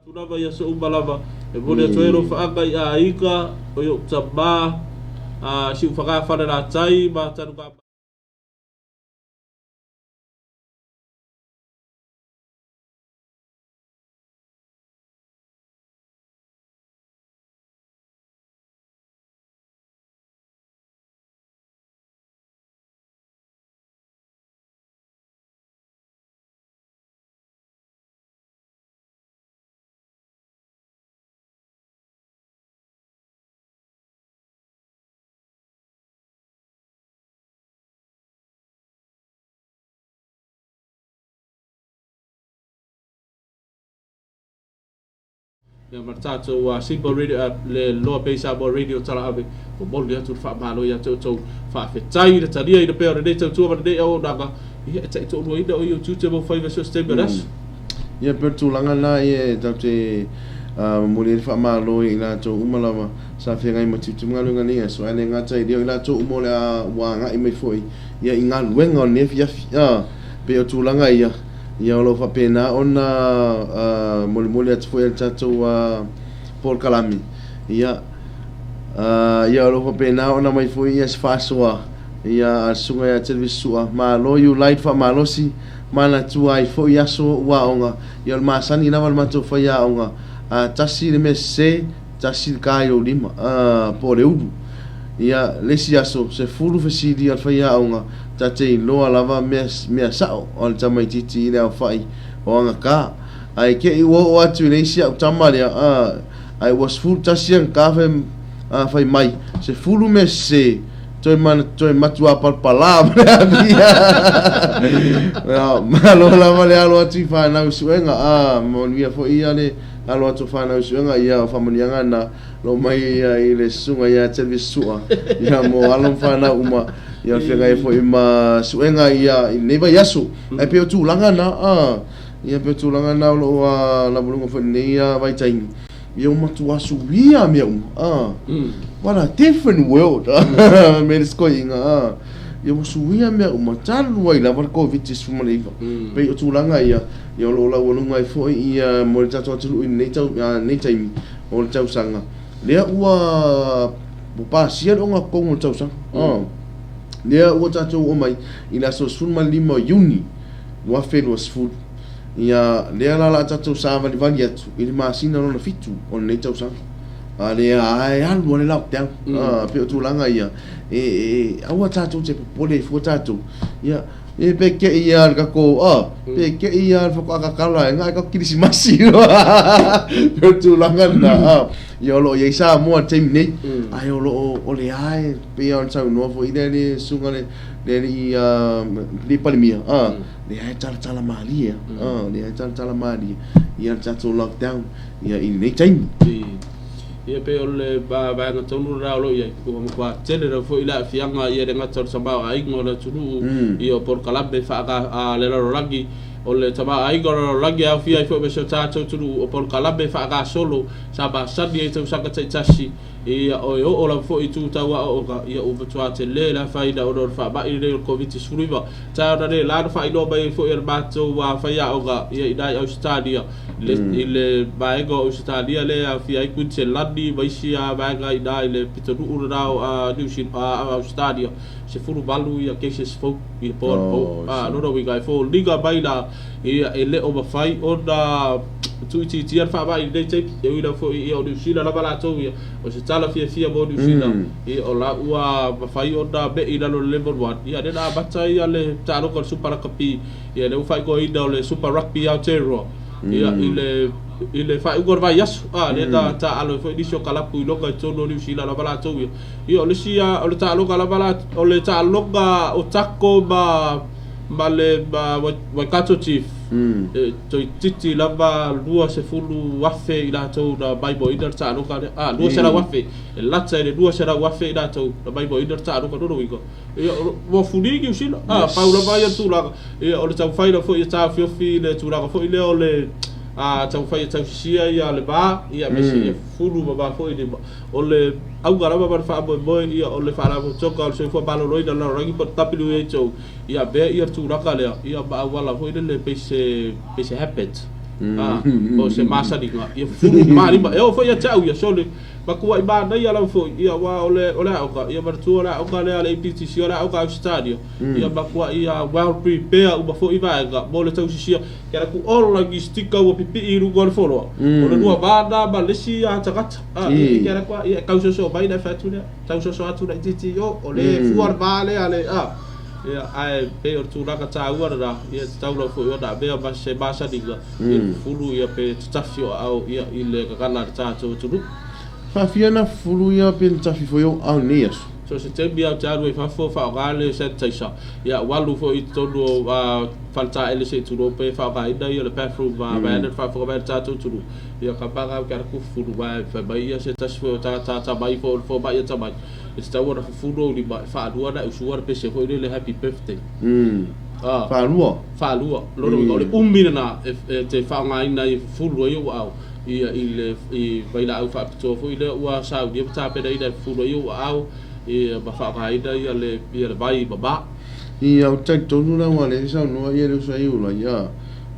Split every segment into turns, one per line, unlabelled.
Atu lava i aso uma lava, e momoli atu ai alofaaga i aiga o i ou tama, a Siufaga Falelatai ma Tanuga. Ia ma le tatou Simple Radio App le Loa Bay Samoa Radio Tala Ave momoli atu le faamalo ia te outou. Faafetai i le taliaina pea o lenei tautua ma lenei auaunaga ia e taitoaluaina o i ou tiute ma ou faiva i so o se taimi o le aso.
Ia pei o le tulaga lena ia e tatou te momoli ai le faamalo i latou uma lava sa feagai ma tiute ma galuega i lenei aso, ae le gata i lea o i latou uma o le a ua agai mai foi ia i galuega o lenei afiafi. Pei o tulaga ia. Ia o lo o faapena ona molimoli atu foi e le tatou polokalame, ia, ia o lo o faapena ona aumai foi ia se faasoa ia a le Susuga ia Jelvis Sua. Malo Iulai le faamalosi, manatua ai foi aso o aoga. Ia o le masani lava le matou faiaoga, a tasi le mea sese, tasi le ka i ou lima, po o le ulu. Ia, le isi aso, 10 fesili a le faiaoga, ta te iloa lava mea, mea sao a le tamaitiiti i le aofai o ana ka. Ae te i ua oo atu i le isi au tama lea, a, ae ua 11 ana ka fai, a, fai mai, 10 mea sese, toe ma, toe matuā palapalā ma le amia. Ia, malo lava le alo atu i fanau i suega, a, manuia foi ia le alo atu o fanau i suega, ia o faamanuiaga na loo mai ia i le susuga ia Jelvis Sua, ia mo alo ma fanau uma. Ia o le feagai ai foi ma suega ia i lenei vaiaso. Ae pei o tulaga na, a, ia pei o tulaga na o lo o laualuga foi i lenei vaitaimi. Ia ua matua suia mea uma, a. What a different world. Me le sikoiga, a. Ia ua suia mea uma talu ai lava le Koviti-19. Pei o tulaga ia, ia o lo o laualuga ai foi ia mo le tatou atunuu i lenei tau, lenei taimi o le tausaga. Lea ua Ua pasia le ogatotonu o le tausaga. Lea ua tatou oo mai i le aso 15 o Iuni 2020. Ia, lea la o le a tatou savalivali atu i le masina lona fitu o lenei tausaga. A lea e alu lava le lockdown. E pei o tulaga ia, e aua tatou te popole ai fua tatou. Ia, E pe kei ia le tatou a pe kei ia le faatoa tatala e na tatou kirisimasi pe o tulaga lena a ia o lo o i ai Samoa i le taimi nei ae o lo o o le a e pei ona saunoa foi le le susuga le le alii le Palemia a lea e talatala malie a lea e talatala malie ia le tatou lockdown ia i lenei taimi.
Ia pei o le vaega tonu lena o lo o i ai, ua matua tele lava foi le aafiaga ia e le gata o le tamaoaiga o le atunuu, ia o polokalame a le lalolagi, o le tamaoaiga o le lalolagi e aofia ai foi ma si o tatou atunuu, o polokalame faagasolo sa masani ai i tausaga taitasi, ia o e oo lava foi i itu tau aoaoga, ia ua matua tele le afaina ona o le faamai lenei o le Koviti-19. Tae ona le la na faailoa mai ai foi e le matou faiaoga ia i ina i Ausetalia, i le vaega o Ausetalia lea e aofia ai Kuiniselani ma isi vaega i ina i le pitonuu lena o New Zealand, Ausetalia, 18 ia cases fou i le po anapo. O lona uiga e foliga mai la ia e le o mafai ona tuuitiitia le faamai i lenei taimi. E ui lava foi ia o Niu Sila lava latou ia, o se tala fiafia mo Niu Sila, ia o la ua mafai ona me'i i lalo o le level 1, ia lea na amata ai le taaloga o le Super Rakapi. Ia lea ua faaigoaina o le Super Rugby Aotearoa ia i le i le faaiuga o le vaiaso a lea na taaalo ai foi nisi o kalapu i loga i totonu o Niu Sila lava latou ia. Ia o le isi o le taaloga lava la o le taaloga o Tako ma ma le ma Waikato Chief e toeitiiti lava 20,000 i latou na maimoaina le taaloga lea a 200,000 e lata i le 200,000 i latou na maimoaina le taaloga lona uiga Ia, ua fuli Niu Sila. Ah, pau lava ia le tulaga. Ia, o le taumafai lava foi e taofiofi le tulaga foi lea o le taumafai e tausisia ia le va, ia aemaise ia fufulu ma va foi lima. O le auga lava ma le faamoemoe, ia, o le Faalapotopotoga o le Soifua Maloloina o le Lalolagi po o le WHO, ia avea ia le tulaga lea, ia ma auala foi lele pei se, pei se habit. O se masaniga ia fufulu ma lima e oo foi ia te au ia sole matua'i manaia lava fo'i ia uā o le aoga ia manatua o le aoga lea a le APTC o le aoga a Ausetalia ia matua'i well prepare uma fo'i vaega mo le tausisia ke ala atu all logistika ua pipii i luga o le foloa o le lua va na ma le isi tagata ia ke ala atu ia e tausoso mai na e fai atu lea tausoso atu laitiiti i o o le fua le va lea le ia ae pei o le tulaga taua lena ia tatau lava foi ona avea ma se masaniga ia le fufulu ia pe tatafi o aao ia i le gagana a le tatou atunuu.
Faafia na fufulu ia pe na tafi foi ou aao i lenei aso.
So se taimi lava ou te alu ai fafo faaaoga le sanitizer ia ua alu foi i totonu o faletaele se i tulou pe faaaogaina ia le bathroom vaeane le faafofoga mai a le tatou atunuu ia ka maga ou te alu atu fufulu aua fai mai ia se tasi foi o tagata atamai foi o le fomai atamai e tatau ona fufulu ou lima e faalua ona e usua le pese foi lele happy birthday.
Faalua.
Faalua. Lona uiga o le umi lena e te faaaogaina ai e fufulu ai ou aao ia i le i vailaau faapitoa foi lea ua saunia ma tapenaina e fufulu ai ou aao ia ma faaaogaina ia le ia le vai mama.
Ia, ou te talitonu la ua lea saunoa ia le uso ai ula ia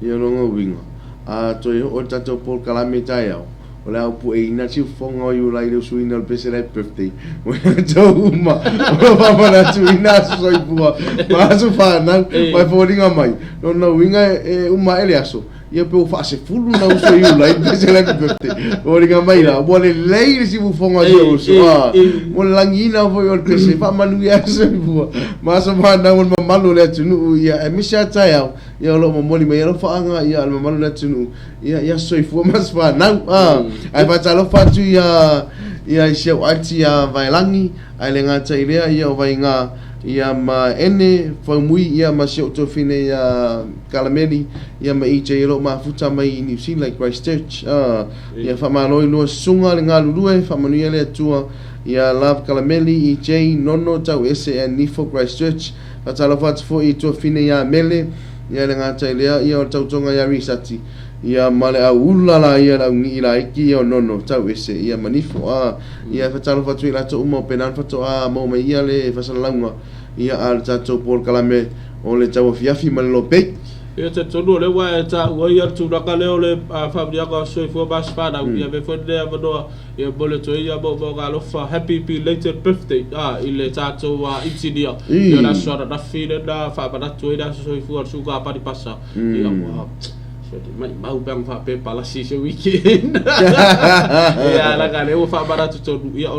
ia lona uiga a toe oo le tatou polokalame taeao O le a ou pueina siufofoga o Iulai i le usuina o le pese la birthday mo i latou uma o lo o faamanatuina aso soifua ma aso fanau ma e foliga mai lona uiga e uma ae le aso ia pe ua faasefulu na uso i Iulai le pese la birthday foliga mai la ua lelei le siufofoga o si ou uso mo le lagiina foi o le pese faamanuia aso soifua ma aso fanau o le mamalu o le atunuu ia aemaise lava taeao ia o lo o momoli mai alofaaga ia a le mamalu o le atunuu ia ia soifua ma se fanau ae faatalofa atu ia ia i si au aunty ia Vaelagi ae le gata i lea ia o Vaiga ia ma Ene Faumui ia ma si ou tuafine ia Kalameli ia ma EJ o lo o mafuta mai i New Zealand i Christchurch ia faamalo i lua susuga le galulue faamanuia le Atua ia Love Kalameli EJ Nono Tauese and Nifo Christchurch. Faatalofa atu foi i tuafine ia Mele, ia le gata i lea, ia o le tautoga ia Risati, ia ma le au ula la ia le au nii laiti ia o Nono, tau ese, ia ma Nifo, a, ia e faatalofa atu i latou uma o pena faatoa maua mai ia le faasalalauga, ia a le tatou polokalame o le tauafiafi ma le lopei.
Ia talitonu o lea ua e taua ia le tulaga lea o le faamanuiaga o soifua ma aso fanau, ia avea foi lenei avanoa Ia momoli atu ai ia moomooga alofa Happy belated birthday i le tatou engineer ia le aso ananafi lena faamanatu ai le aso soifua o le suka a Panipasa ia ua maimau pe ana faapea e palasi i se weekend ia leaga lea ua faamanatu tonu ia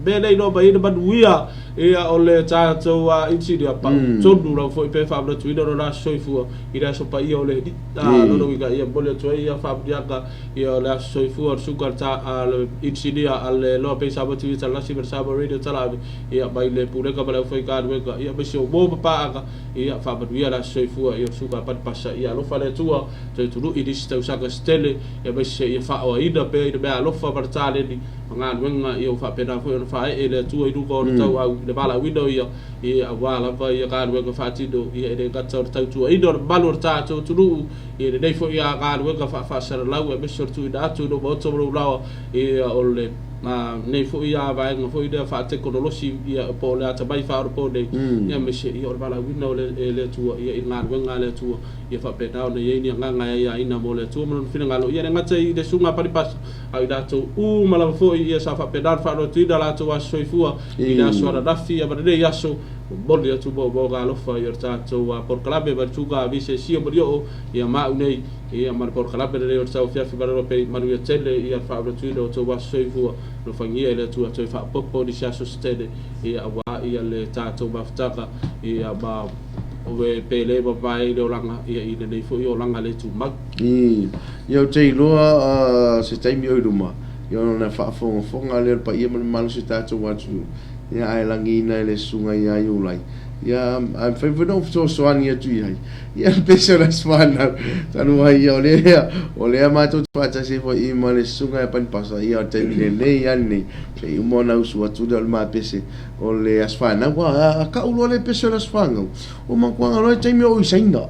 mea lea iloa mai ai le manuia ia o le tatou engineer pau tonu lava foi pe faamanatuina lona aso soifua i le aso paia o le Alii lona uiga ia momoli atu ai ia faamanuiaga Ia o le aso soifua o le suka a le inisinia a le Loa Bay Samoa TV Talalasi ma le Samoa Radio Talaave, ia mai le Pulega ma le aufaigaluega, ia aemaise o uo ma paaga, ia faamanuia le aso soifua ia o le suka a Panipasa, ia alofa le Atua, toe tului nisi tausaga se tele, ia aemaise ia faaoaina pea i le mea alofa ma le taleni ma galuega, ia ua faapena foi ona faaee le Atua i luga o le tauau i le valaauina o ia, ia aua lava ia galuega faatino, ia e le gata o le tautuaina o le mamalu o le tatou atunuu, I lenei foi galuega faafaasalalau aemaise o le tuuina atu i lou maota ma lou laoa ia o le nei foi vaega foi lea faatekonolosi ia po o le atamai faaonapo nei ia aemaise ia o le valaauina o le e le Atua ia i le galuega a le Atua ia faapena ona i ai ni agaga e aiaina mo le Atua ma lona finagalo ia e le gata i le susuga a Panipasa a o i latou uma lava foi ia sa faapena ona faanoatuina latou aso soifua i le aso ananafi ia ma lenei aso. Momoli atu moomooga alofa i o le tatou polokalame ma le tuga VCC o Malioo ia ma au nei ia ma le polokalame lenei o le tauafiafi ma le lope manuia tele ia le faaulatuina o outou aso soifua alofagia e le Atua toe faaopoopo nisi aso se tele ia aua ia le tatou mafutaga ia ma e pele ma mavae ai le olaga ia i lenei foi olaga le tumau.
Ia ou te iloa se taimi o i luma ia ona faafogafoga lea o le paia ma le mamalu o si o tatou atunuu. Ia ae lagiina e le susuga ia Iulai. Ia ae mafai foi ona ou fesoasoani atu i ai. Ia le pese o le aso fanau. Talu ai ia o lea o lea matou te faatasi ai foi i ma le susuga ia Panipasa ia o le taimi lenei lava lenei. Se i uma ona usu atu lea o le ma pese o le aso fanau. A kau loa le pese o le aso fanau, ua makuaga loa le taimi o ou i Saina.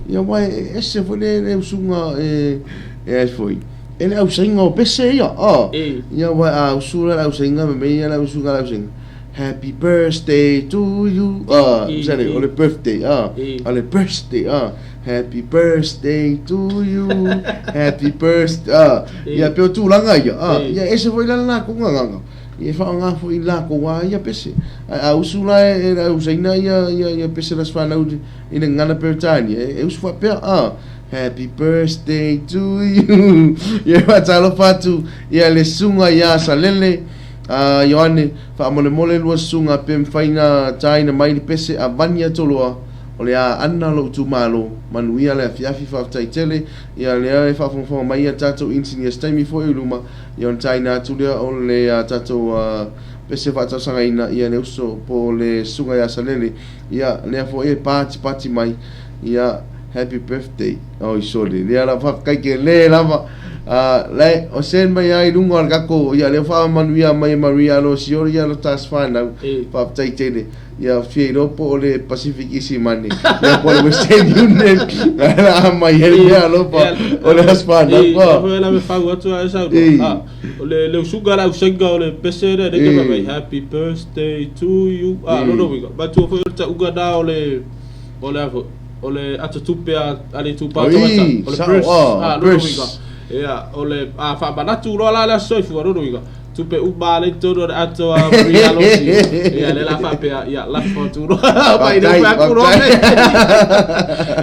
Ia aua e ese foi le usuga e ai foi. E le ausaina o pese ia, a. Ia aua a usu la le ausaina ma mea ia le usuga le ausaina. Happy birthday to you a tusa le o le birthday a o le birthday a Happy birthday to you Happy birthday a ia pei o tulaga ia a ia ese foi la le lakou gagaga ia e faaaoga foi i lakou a ia pese ae a usu la e le usaina ia ia ia pese a le Aso Fanau i le gagana Peretania e usu faapea a Happy birthday to you ia e faatalofa atu ia le susuga ia Salele a Ioane Faamolemole lua susuga pe mafai na taina mai le pese a Vania Toloa o le a ana lou itumalo. Manuia le afiafi faafetai tele ia lea e faafogafoga mai ia tatou engineers taimi foi o i luma ia ona taina atu lea o le a tatou pese faatausagaina ia le uso po o le susuga ia Salele ia lea foi e patipati mai ia happy birthday oi sole lea la faafetai tele lava Lai, o send mai ai lunga o le tatou, ia lea faamanuia mai e Maria Alosio ia lo tas whanau, faafetai tele. Ia fia iloa po o le Pacific Isimani, ia po o le Western Union, la a mai ai le mea alofa o le as whanau.
Ia foi la me fau atu a esa o le le usuga la usenga o le pese le le ke mai happy birthday to you. Ah, no no wiga. Ba tu foi o ta uga da o le o le o le ata tupe a a le itupa tagata, o le purse, a lona uiga, ia, o le a faamanatu loa la le aso soifua, lona uiga, tupe uma lea i totonu o le ato a Maria Alosi, ia, lea la faapea, ia, lafo atu loa, mai le upe atu loa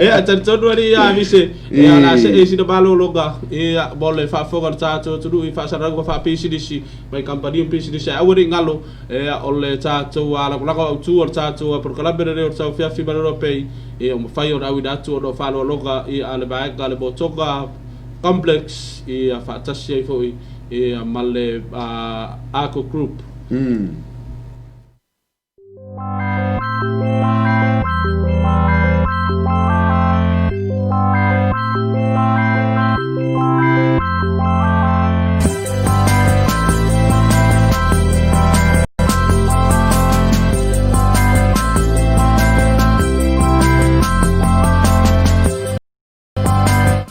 ia, talitonu alii ia Avise, ia, o le a see i sina malologa, ia, mo le faafofoga o le tatou atunuu i faasalalauga faapisinisi mai kamupani o pisinisi, ae aua ne i galo, Ia, o le tatou lagolago autu o le tatou polokalame lenei o le Tauafiafi ma le Loa Pei, ia ua mafai ona auina atu ona o faaaloaloga a le vaega le Motoga Complex ia faatasi ai foi ia ma le Arco Group.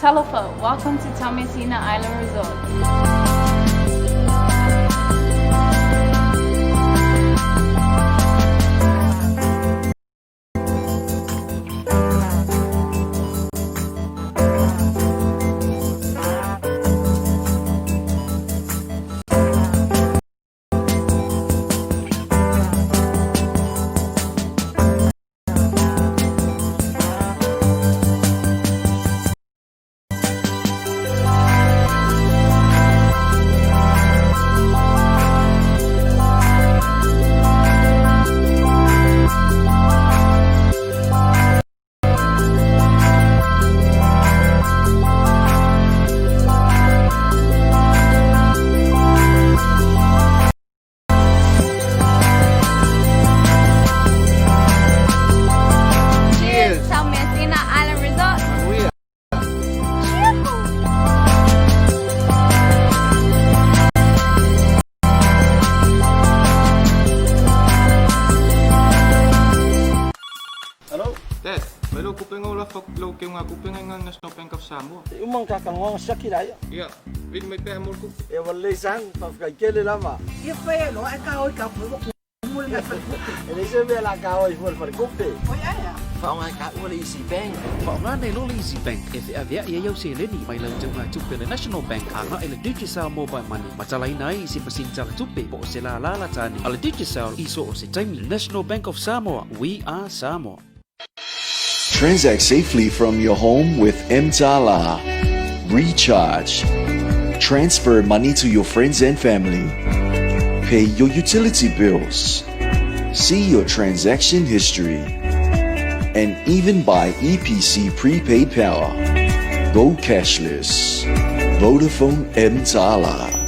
Talofa, welcome to Taumeasina Island Resort. Cheers! Taumeasina Island Resort. Cheerful!
Hello? Dad, mai lou kupenga o lafo atu lau keuga kupenga i nga National Bank of Samoa.
E uma ka kangoanga siaki la ia.
Ia, vili mai pea mo le tupe.
E ua lelei sang, faafetai tele lava.
Ia fai loa ae ka oi ka pue ua kumu le falekupe.
E leai se mea la ka oi fua le falekupe.
Oi ae a.
Faaaoga e taua le Easy Bank.
Faaaoga nei loa le Easy Bank e feaveai ai au seleni mai lau teugatupe le National Bank agai le Digicel Mobile Money ma talaina ai i se masini tala tupe po o se lālā la tane a le Digicel i so o se taimi. National Bank of Samoa, we are Samoa.
Transact safely from your home with mTala. Recharge. Transfer money to your friends and family. Pay your utility bills. See your transaction history. And even buy EPC prepaid power. Go cashless. Vodafone mTala.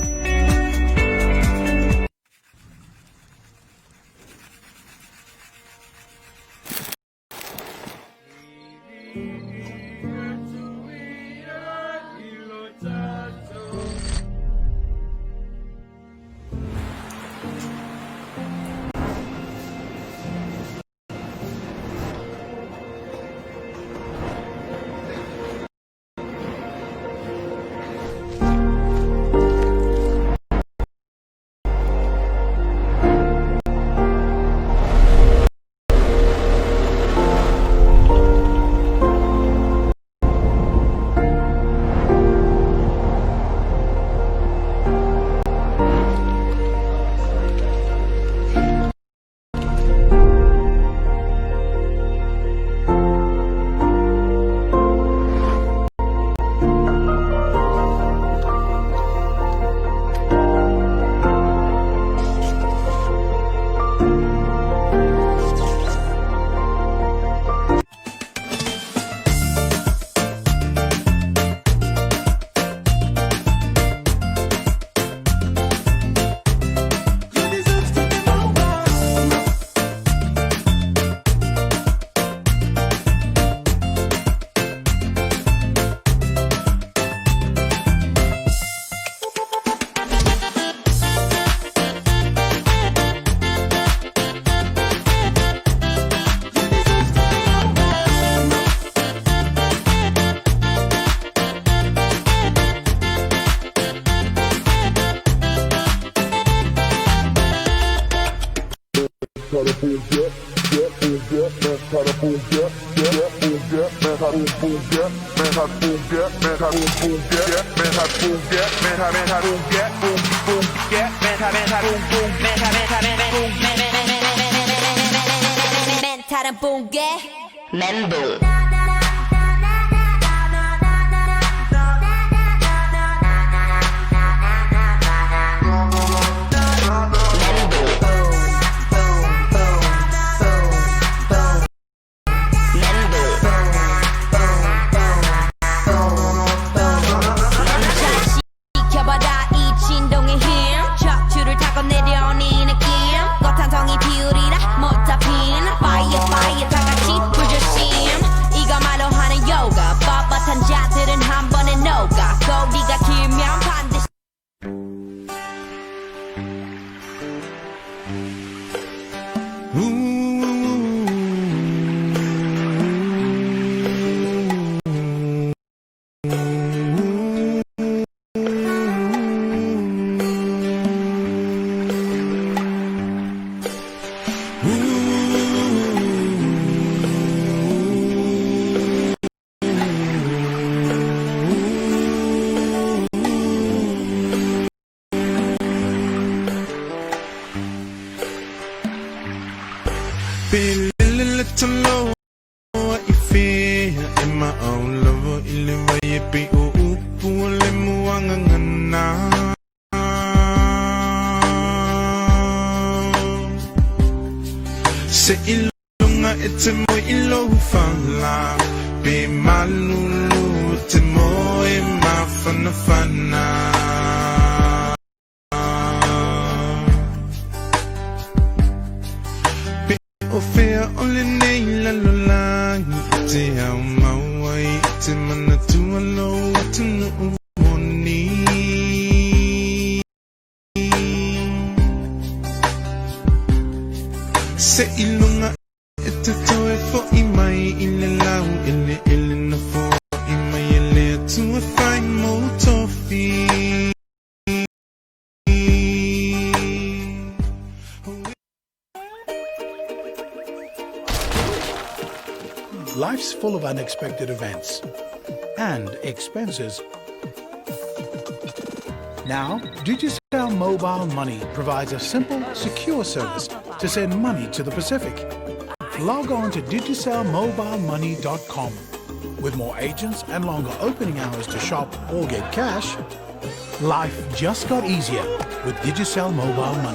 멘탈은 붕괴 멘붕 지켜봐라 이 진동의 힘 척추를 타고 내려오는 이 느낌 꽃 한 송이 피우리라 못다 핀 Fire fire 다 같이 불조심 이거 말로 하는 요가 뻣뻣한 자들은 한 번에 녹아 꼬리가 길면 반드시
Se ilunga e te moe i lou fala Pe malulu te moe mafanafana Pe o fea o lenei lalolagi E te ao mau ai e te manatua lou atunuu moni Se ilunga e te toe fo'i mai i le lau eleele na fo'i mai e le Atua fai mou tofi.
Life's full of unexpected events and expenses. Now, Digicel Mobile Money provides a simple, secure service to send money to the Pacific. Log on to digicelmobilemoney.com. With more agents and longer opening hours to shop or get cash, life just got easier with Digicel Mobile Money.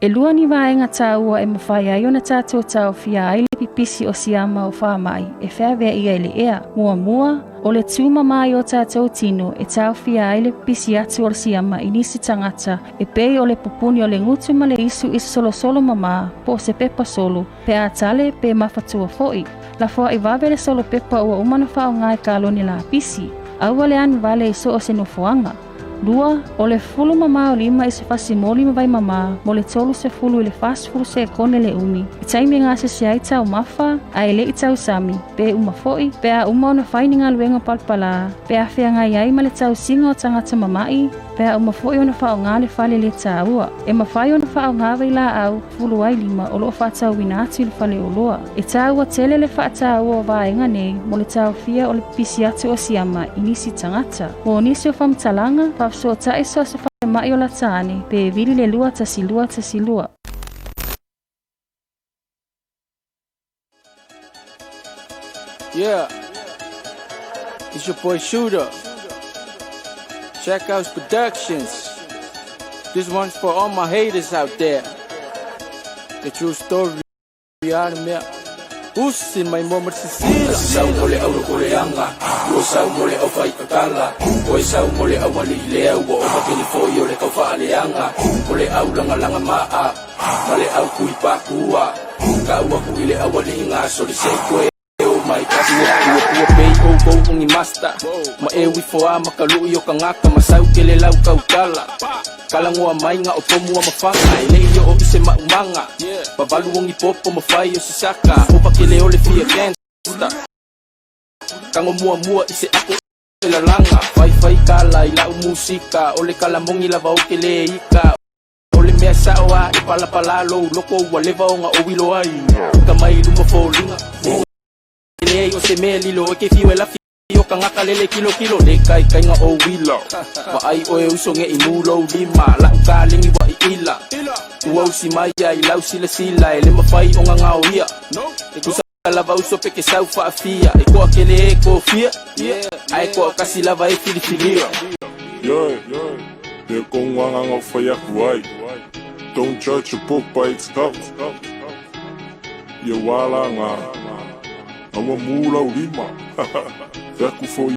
E lua ni vaega tāua e mafai ai ona tātou taofia ai le pipisi o siama o faamaʻi e feaveaʻi ai le ea. Muamua, o le tūmamā i o tātou tino e taofia ai le pipisi atu o le siama i nisi tagata e pei o le pupuni o le gutu ma le isu i se solosolo mamā po o se pepa solo pe a tale pe mafatua foʻi. Lafoaʻi vave le solo pepa ua uma ona faaaoga i kalone lapisi. Aua le anu vale i so o se nofoaga. Lua, o le fulu mamā o lima i se fasimoli ma vai mamā mo le 30 i le 40 sekone le umi. I taimi e gasese ai taumafa, ae leʻi tausami, pe uma foʻi, pe a uma ona fai ni galuega palapalā, pe a feagai ai ma le tausiga o tagata mamaʻi, pe a uma foʻi ona faaaogā le fale lē tāua. E mafai ona faaaogā vailaau fulu ai lima o loo faatauina atu i le faleoloa. E tāua tele le faatāua o vaega nei mo le taofia o le pipisi atu o siama i nisi tagata. Mo nisi o faamatalaga, faafesootai so o se falemai o lata ane pe vili le 2 1 2 1 2.
Yeah, it's your boy Shooter. Check House Productions. This one's for all my haters out there. The true story out of me. Usi mai mo masisila.
Sau mo le au ko le anga. Ua sau mo le au fai patala. Oi sau mo le au ali le au o makini fo yo le kau fa le anga. O le au langa langa maa. Ma le au kui pakua. Ka ua kui le au ali nga so le se koe. O mai ka ua ua ua pei o kou ungi master. Ma e wi fo a makalu yo kangaka masau ke le lau kau kala. Kala ngoa mai nga o pomu a mafanga. E le iyo o ise maumanga. Pavalu ongi popo mafai o sisaka. O pakele o le fia gangsta. Kango mua mua ise ako e lalanga. Fai fai kala i lau musika. O le kala mongi lava o ke le ika. O le mea
mea sao a e palapala lou loko ua leva ona ou iloaina. Uka mai i luma foliga e leai o se mea lilo e ke fiu e lafi o kagaka lele kilokilo le kaikaiga o uila. Vaai oe uso geʻi mu lou lima laʻu kalegi ua iila. Ua usi mai ia i lau silasila e le mafai ona gaoia. E tusa lava uso pe ke sau faafia e toatele e tofia ae toatasi lava e filifilia.
Yeah, lea kou agaga o fai aku ai. Don't judge a book by its cover. Ia ua alaga, a ua mu lau lima. Fai aku foi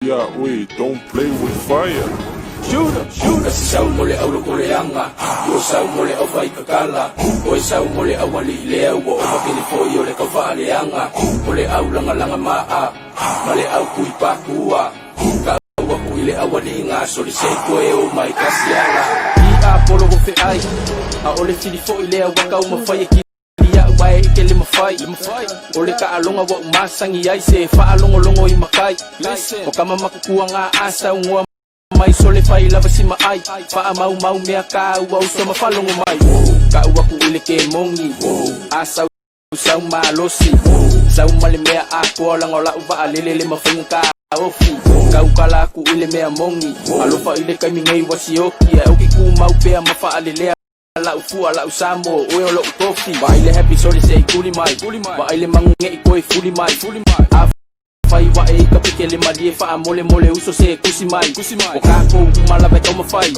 iā oe, don't play with fire.
Shooter, shooter.
Kasi sau mo le au loko leaga, ua sau mo le au faikakala, oe sau mo le au alii lea ua ova kele foi o le kau faaleaga, o le au lagalaga maa, ma le au kui pakua, ka ua ku i le au aliiga soli se koe o mai kasi ala.
I a polo o feai, ʻaʻole fili foʻi lea ua kaumafai e kili aʻu ae ʻike le mafai. O le kaʻaloga ua ou masani ai se faalogologo i makai. O ka mamakukuaga a saunoa mai sole fai lava si maʻai. Faamaumau mea kāua uso ma faalogo mai. Kaʻu aku i le kemoni, a sau sau malosi. Sau ma le mea atoa laga o laʻu vaalele le mafaiga kaofi. Kaukala aku i le mea moni, alofa i le taimi nei ua sioki. Ae oki kumau pea ma faalelea laʻu fua laʻu samo oe o loʻu tofi. Vaai le happy sole seʻi tuli mai, vaai le magu geʻi koe fuli mai. Afai ua e i ka peke le malie faamolemole uso se kusi mai. O kākou uma lava e taumafai,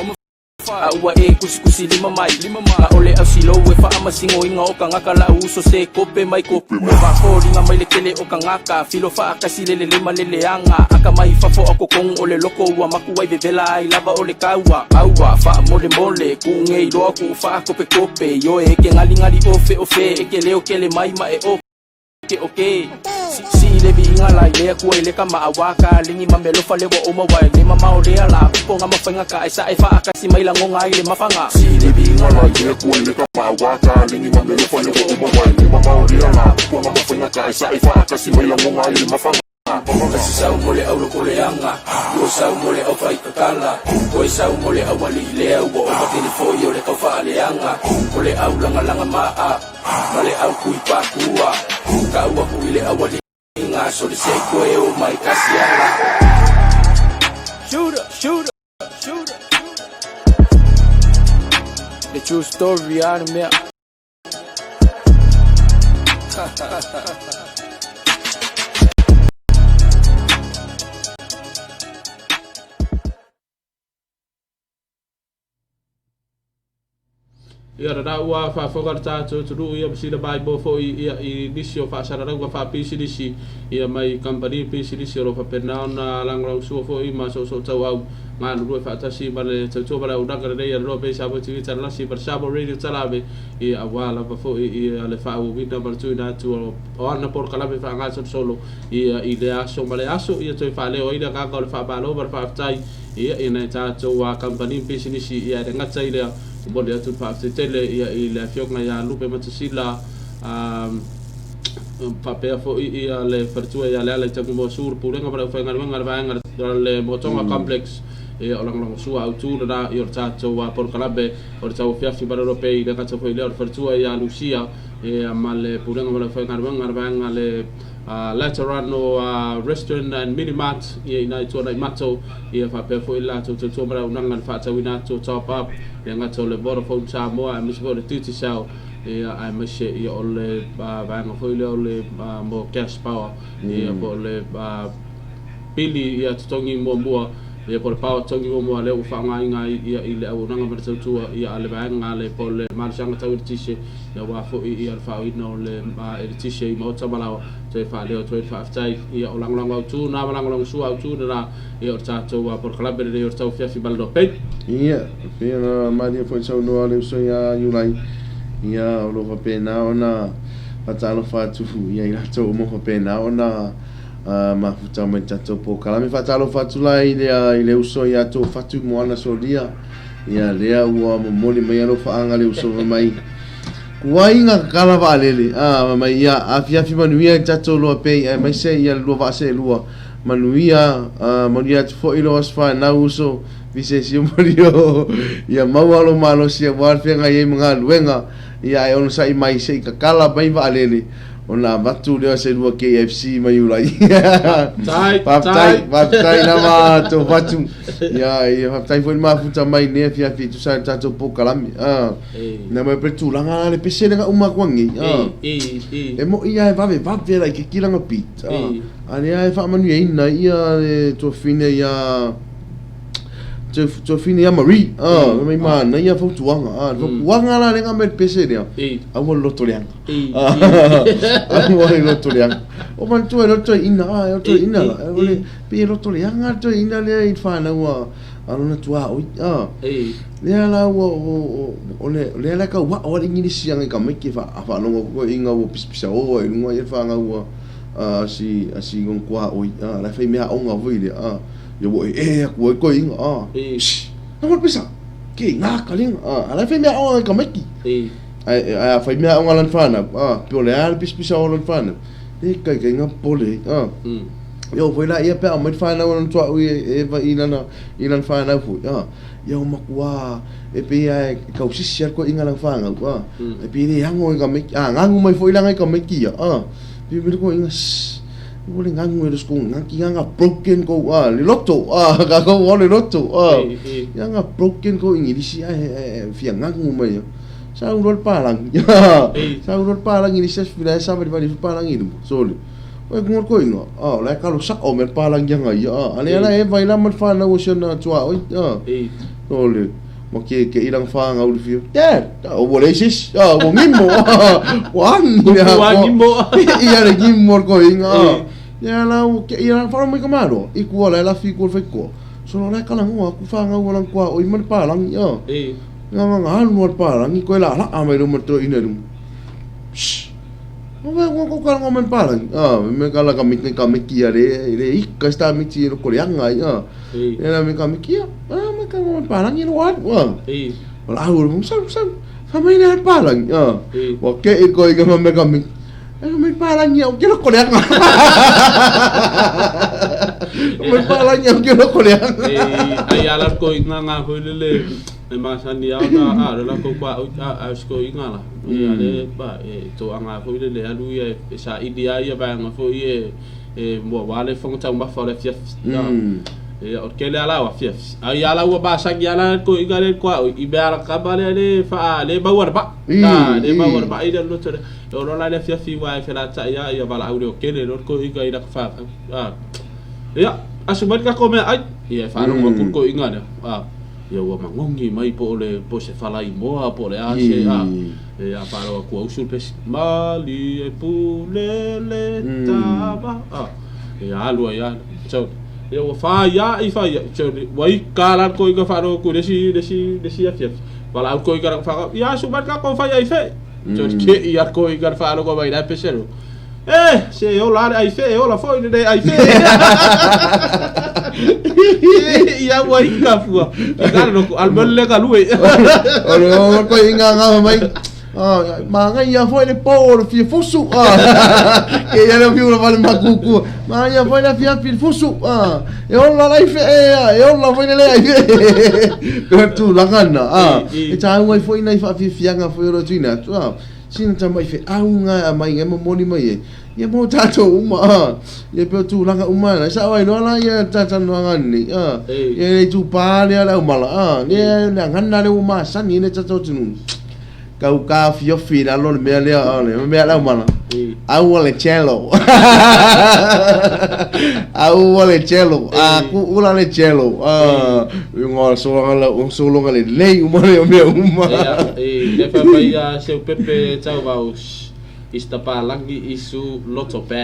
a ua e kusikusi lima mai. ʻAʻole ʻausilou e faamasinoina o kagaka laʻu uso se kope mai kope. Faafoliga mai le tele o kagaka, filo faakasi le lelei ma le leaga. Akamai i fafo a totonu o le loko ua maku ai vevela ai lava o le kaua. Aua faamolemole kuu nei loa kuu faakopekope ioe e ke galigali ofeofe e ke leo kele mai ma e okeoke. Siʻisiʻi le viiga la i le Akua i le kama auā ka ligi ma mealofa le ua ou maua e le mamao lea la upoga ma faiga ka e saʻe faakasi mai lagoga ai le mafaga.
Siʻi le viiga la i le Akua i le kama auā ka ligi ma mealofa le ua ou maua e le mamao lea la upoga ma faiga ka e saʻe faakasi mai lagoga ai le mafaga.
Kasi sau mo le au loko leaga, ua sau mo le au faikakala, oe sau mo le au alii lea ua ova kele foi o le kau faaleaga, o le au lagalaga maa, ma le au kui pakua, kaʻu aku i le au aliiga sole se i koe o mai kasi ala.
Shooter, shooter, shooter. The true story out of me.
Ia rā ua faafofoga le tatou atunuu ia ma sina maimoa foi ia i nisi o faasalalauga faapisinisi ia mai kamupani pisinisi o lo o faapena ona lagolagosua foi ma soosoo tauau galulue faatasi ma le tautua ma le auaunaga lenei a le Loa Bay Samoa TV Talalasi ma le Samoa Radio Talave ia auā lava foi ia le faaauauina ma le tuuina atu o ana polokalame faagasolosolo ia i lea aso ma lea aso ia toe faaleo ai le agaga o le faamalo ma le faafetai ia i nai tatou kamupani ma pisinisi ia e le gata i lea momoli atu le faafetai tele ia i le afioga ia Lupe Matasila faapea foi ia le faletua ia Leala i Tagumoa Su le Pulega ma le Aufaigaluega a le Vaega le Motoga Complex ia o lagolagosua autu lena i o le tatou polokalame o le tauafiafi ma le lope i le gata foi lea o le faletua ia Lucia ia ma le Pulega ma le Aufaigaluega a le Vaega le Laterano Restaurant and Mini Mart ia ina i Tuanai Mato ia faapea foi le latou tautua ma le auaunaga i le faatauina atu o Top Up le gata o le Vodafone Samoa aemaise foi o le Digicel ia aemaise ia o le vaega foi lea o le mo Cash Power ia po o le pili ia totogi muamua ia po o le power totogi muamua lea ua faaaogaina ai ia i le auaunaga ma le tautua ia a le vaega a le po o le malosiaga tau eletise ia aua foi ia le faaoina o le eletise i maota ma laoa toe faaleo atu ai le faafetai ia o lagolago autu na ma lagolagosua autu lena ia o le tatou polokalame lenei o le tauafiafi ma le Nopei.
Ia, e pei ona malie foi saunoa le uso ia Iulai, ia o lo o faapena ona faatalofa atu ia i latou uma faapena ona mafuta mai tatou polokalame. Faatalofa atu la i le, i le uso ia Tofatu Moana Solia, ia lea ua momoli mai alofaaga le uso fai mai. Kuai nga kakala vaalele, a, fai mai ia afiafi manuia i tatou loa pei aemaise ia le lua vaa seelua. Manuia, manuia atu foi lou aso fanau uso. Pise si o ia maua lou malosi aua le feagai ai ma galuega, ia ae onosai mai se i kakala mai vaalele ona avatu lea o se lua KFC mai Iulai. Faafetai, faafetai lava Toufatu. Ia, ia faafetai foi le mafuta mai i lenei afiafi e tusa ai le tatou polokalame. Ah, na mai pe tulaga la le pese le uma atu nei. Ah, e moi lava e vavevave laitiiti lana beat. Ah, a lea e faamanuiaina ia le tuafafine ia Tuafafine ia Marie, ah, mai manaia fautuaga. Ah, le fautuaga la lea na aumai le pese lea, aua le loto leaga. Aua le loto leaga. O manatua e le toeaina, ah, e toeaina la, o le, pei e loto leaga le toeaina lea i le fanau a, a lona tuaoi, ah. Lea la ua, o le, lea la e tau ao ai le Igilisi a nai tamaiti e faalogo atu toeaiina ua pisapisaoa i luga le fanau a si, a si lona tuaoi, ah, la e fai meaaoga foi lea, ah. Ia ua ee atu ai toeaina, ah, shh, na pisa, ke ngā kalinga, ah, a la e fai meaaoga nai tamaiti. Ae a fai meaaoga lana fanau, ah, pe o le a le pisapisa o lana fanau, e kaikaiga popole ai, ah. Ia oo foi laia pe a aumai le fanau a lona tuaoi e Eva i lana, i lana fanau foi, ah, ia ua matua e pei lava e tausisi lava le toeaina lana fanau, ah, e pei e le ago i tamaiti, a ganu mai foi la nai tamaiti ia, ah, pei le toeaina, shh, Ua le ganu e le sku ngaki nga broken ko a le loto a ka ko o le loto a ia nga broken ko ingilisi a e fia ganu mai sa u lo palang sa u lo palang ingilisi fila sa vali vali palang ilu sole o e ko inga a la ka lo sa o me palang ia nga ia a le ala e vai la ma fa na o se na tua o a sole ma ke ke ilang fa nga u fia dad o wo le sis a wo ngimo wa
Wa ngimo.
Ia le ngimo ko inga ia la o ke ia fa mai ka malo i ku la la fi ku fe ko so la kala ngua ku fa nga wa kwa o i ma pa lang ia nga nga nga lu pa lang ko la la a mai lu ma to ina lu O me ko ko kala ngā pa lang ah me kala ka mi ka mi kia le le i ka sta mi ti ko le anga ia ia la mi ka mi kia ah me ka ngā pa lang i lo wa o la au mo sa sa fa mai le pa lang ah o ke i ko i ka me ka mi e me pa lang ia o ke lo ko le anga me pa lang ia o ke lo ko le anga
ai ala ko i ngā ngā hoi lele e masani au na a le la ko kwa a a sko i ngā la ia le ba e to anga hoi lele alu ia e sa ili ai ia vaenga foi e e mua wale fonga tau mafa o le afiafi e o ke le ala o afiafi ai ala ua masani ala ko i ngā le kwa i mea ala kama le le fa le maua le ba ta le maua le ba i le loto le o lo la le afiafi wa e felatai ia ia valaau le o kele lo ko i ngā i la ka fa ia aso mai ka ko mea ai ia e faalogo atu ko i ngā lea ia ua magogi mai po o le po se fala imoa po o le a se a e a faalogo atu ausu le pesi mali e pule le tama a ia alu ai alu so ia ua faia'i faia'i so ua ika la ko i ka faalogo atu i le isi le isi le isi afiafi valaau ko i ka faalogo ia aso mai ka ko fai ai fe so ke ia ko i ka faalogo mai la pese lo e se ola le ai fe ola foi le ai fe ia ua ika fua ke ka lo al mele ka lue
O le o ko i ngā ngā mai Ah, maga ia foi le po o le fia fusu. Ah, ke ia le fiu la vale makuku. Maga ia foi le fia fia fusu. Ah, e ola lai fe e, e ola foi le ai fe. Pe tu langa na. Ah, e tāu ai foi nei whaafiafianga foi o le tuina atu. Ah, sina ta mai fe au ngā a mai ngā momoni mai e. Ia mo tātou uma. Ah, ia pe tūlanga uma na. Sa ai noa la ia tātanoanga ni. Ah, ia le tū pā le ala umala. Ah, le le ngana le uma sani le tātou tunu. Kau ka fiofi la lo le mea lea o le mea la umala. Aua le cello. Aua le cello. A ku ula le cello. Ah, ngo solonga la solonga le lei uma le mea uma.
Ia, e le fa mai a seu pepe tau vau Istapalangi isu loto pe.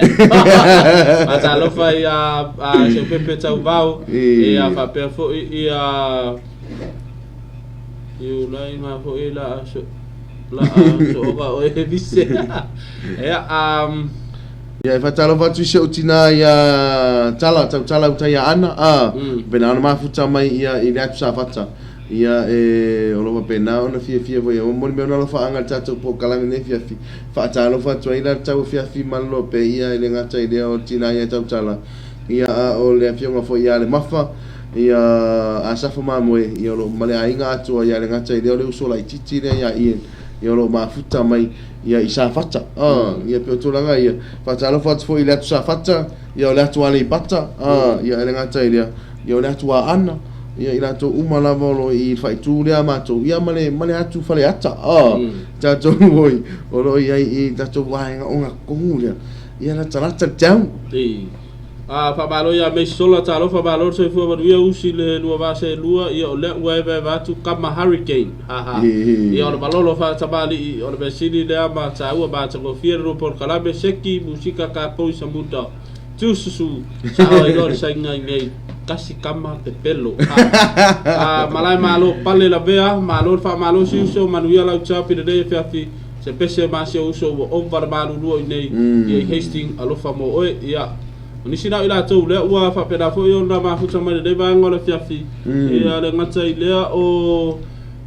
Matalofa ia a seu pepe tau vau e a faapea foi ia iulai nga foi la so la so oka o e vise. Ia
Ia e whatalofa atu i se utina ia tala, tau tala uta ia ana, a, pena ona mafuta mai ia i le atu sa whata. Ia e o lo pena ona fia fia foi o moni me ona alofa anga le tatou polokalame nei fiafi. Faatalofa atu ai la tau fiafi malolo pe ia i le gata i lea o tina ia tautala. Ia a o le afioga foi ia le mafa. Ia Asafa Mamoe, ia o lo o ma le aiga atoa, ia e le gata i lea o le uso laitiiti lea ia Ian, ia o lo o mafuta mai ia i Safata. Ah, ia pei o tulaga ia. Faatalofa atu foi i le atu Safata, ia o le atu Aleipata, ah, ia e le gata i lea, ia o le atu Aana, ia i latou uma lava o lo o i le faaitu lea a matou, ia ma le ma le atu Faleata, ah, tatou foi o lo o i ai i tatou vaega ogatotonu lea, ia latalata le town.
A faamalo ia Mace Sola, talofa malo le soifua manuia usi le lua vaa seelua, ia o lea ua evaeva atu kama hurricane, ha ha. Ia o le malolo faatamalii, o le mea sili lea ma taua ma atagofie le lua polokalame, seki, musika, kapoi, samuta, tususu, sao ai loa le saiga i nei, kasi kama pepelo, ha. A malae malo pale lavea, malo le faamalosi uso, manuia lau chapi lenei afiafi, se pese ma si ou uso ua ova le malulua i nei, ia i Hastings, alofa mo oe, ia. O nisi la o i latou lea ua faapena foi ona mafuta mai lenei vaega o le afiafi, ia le gata i lea o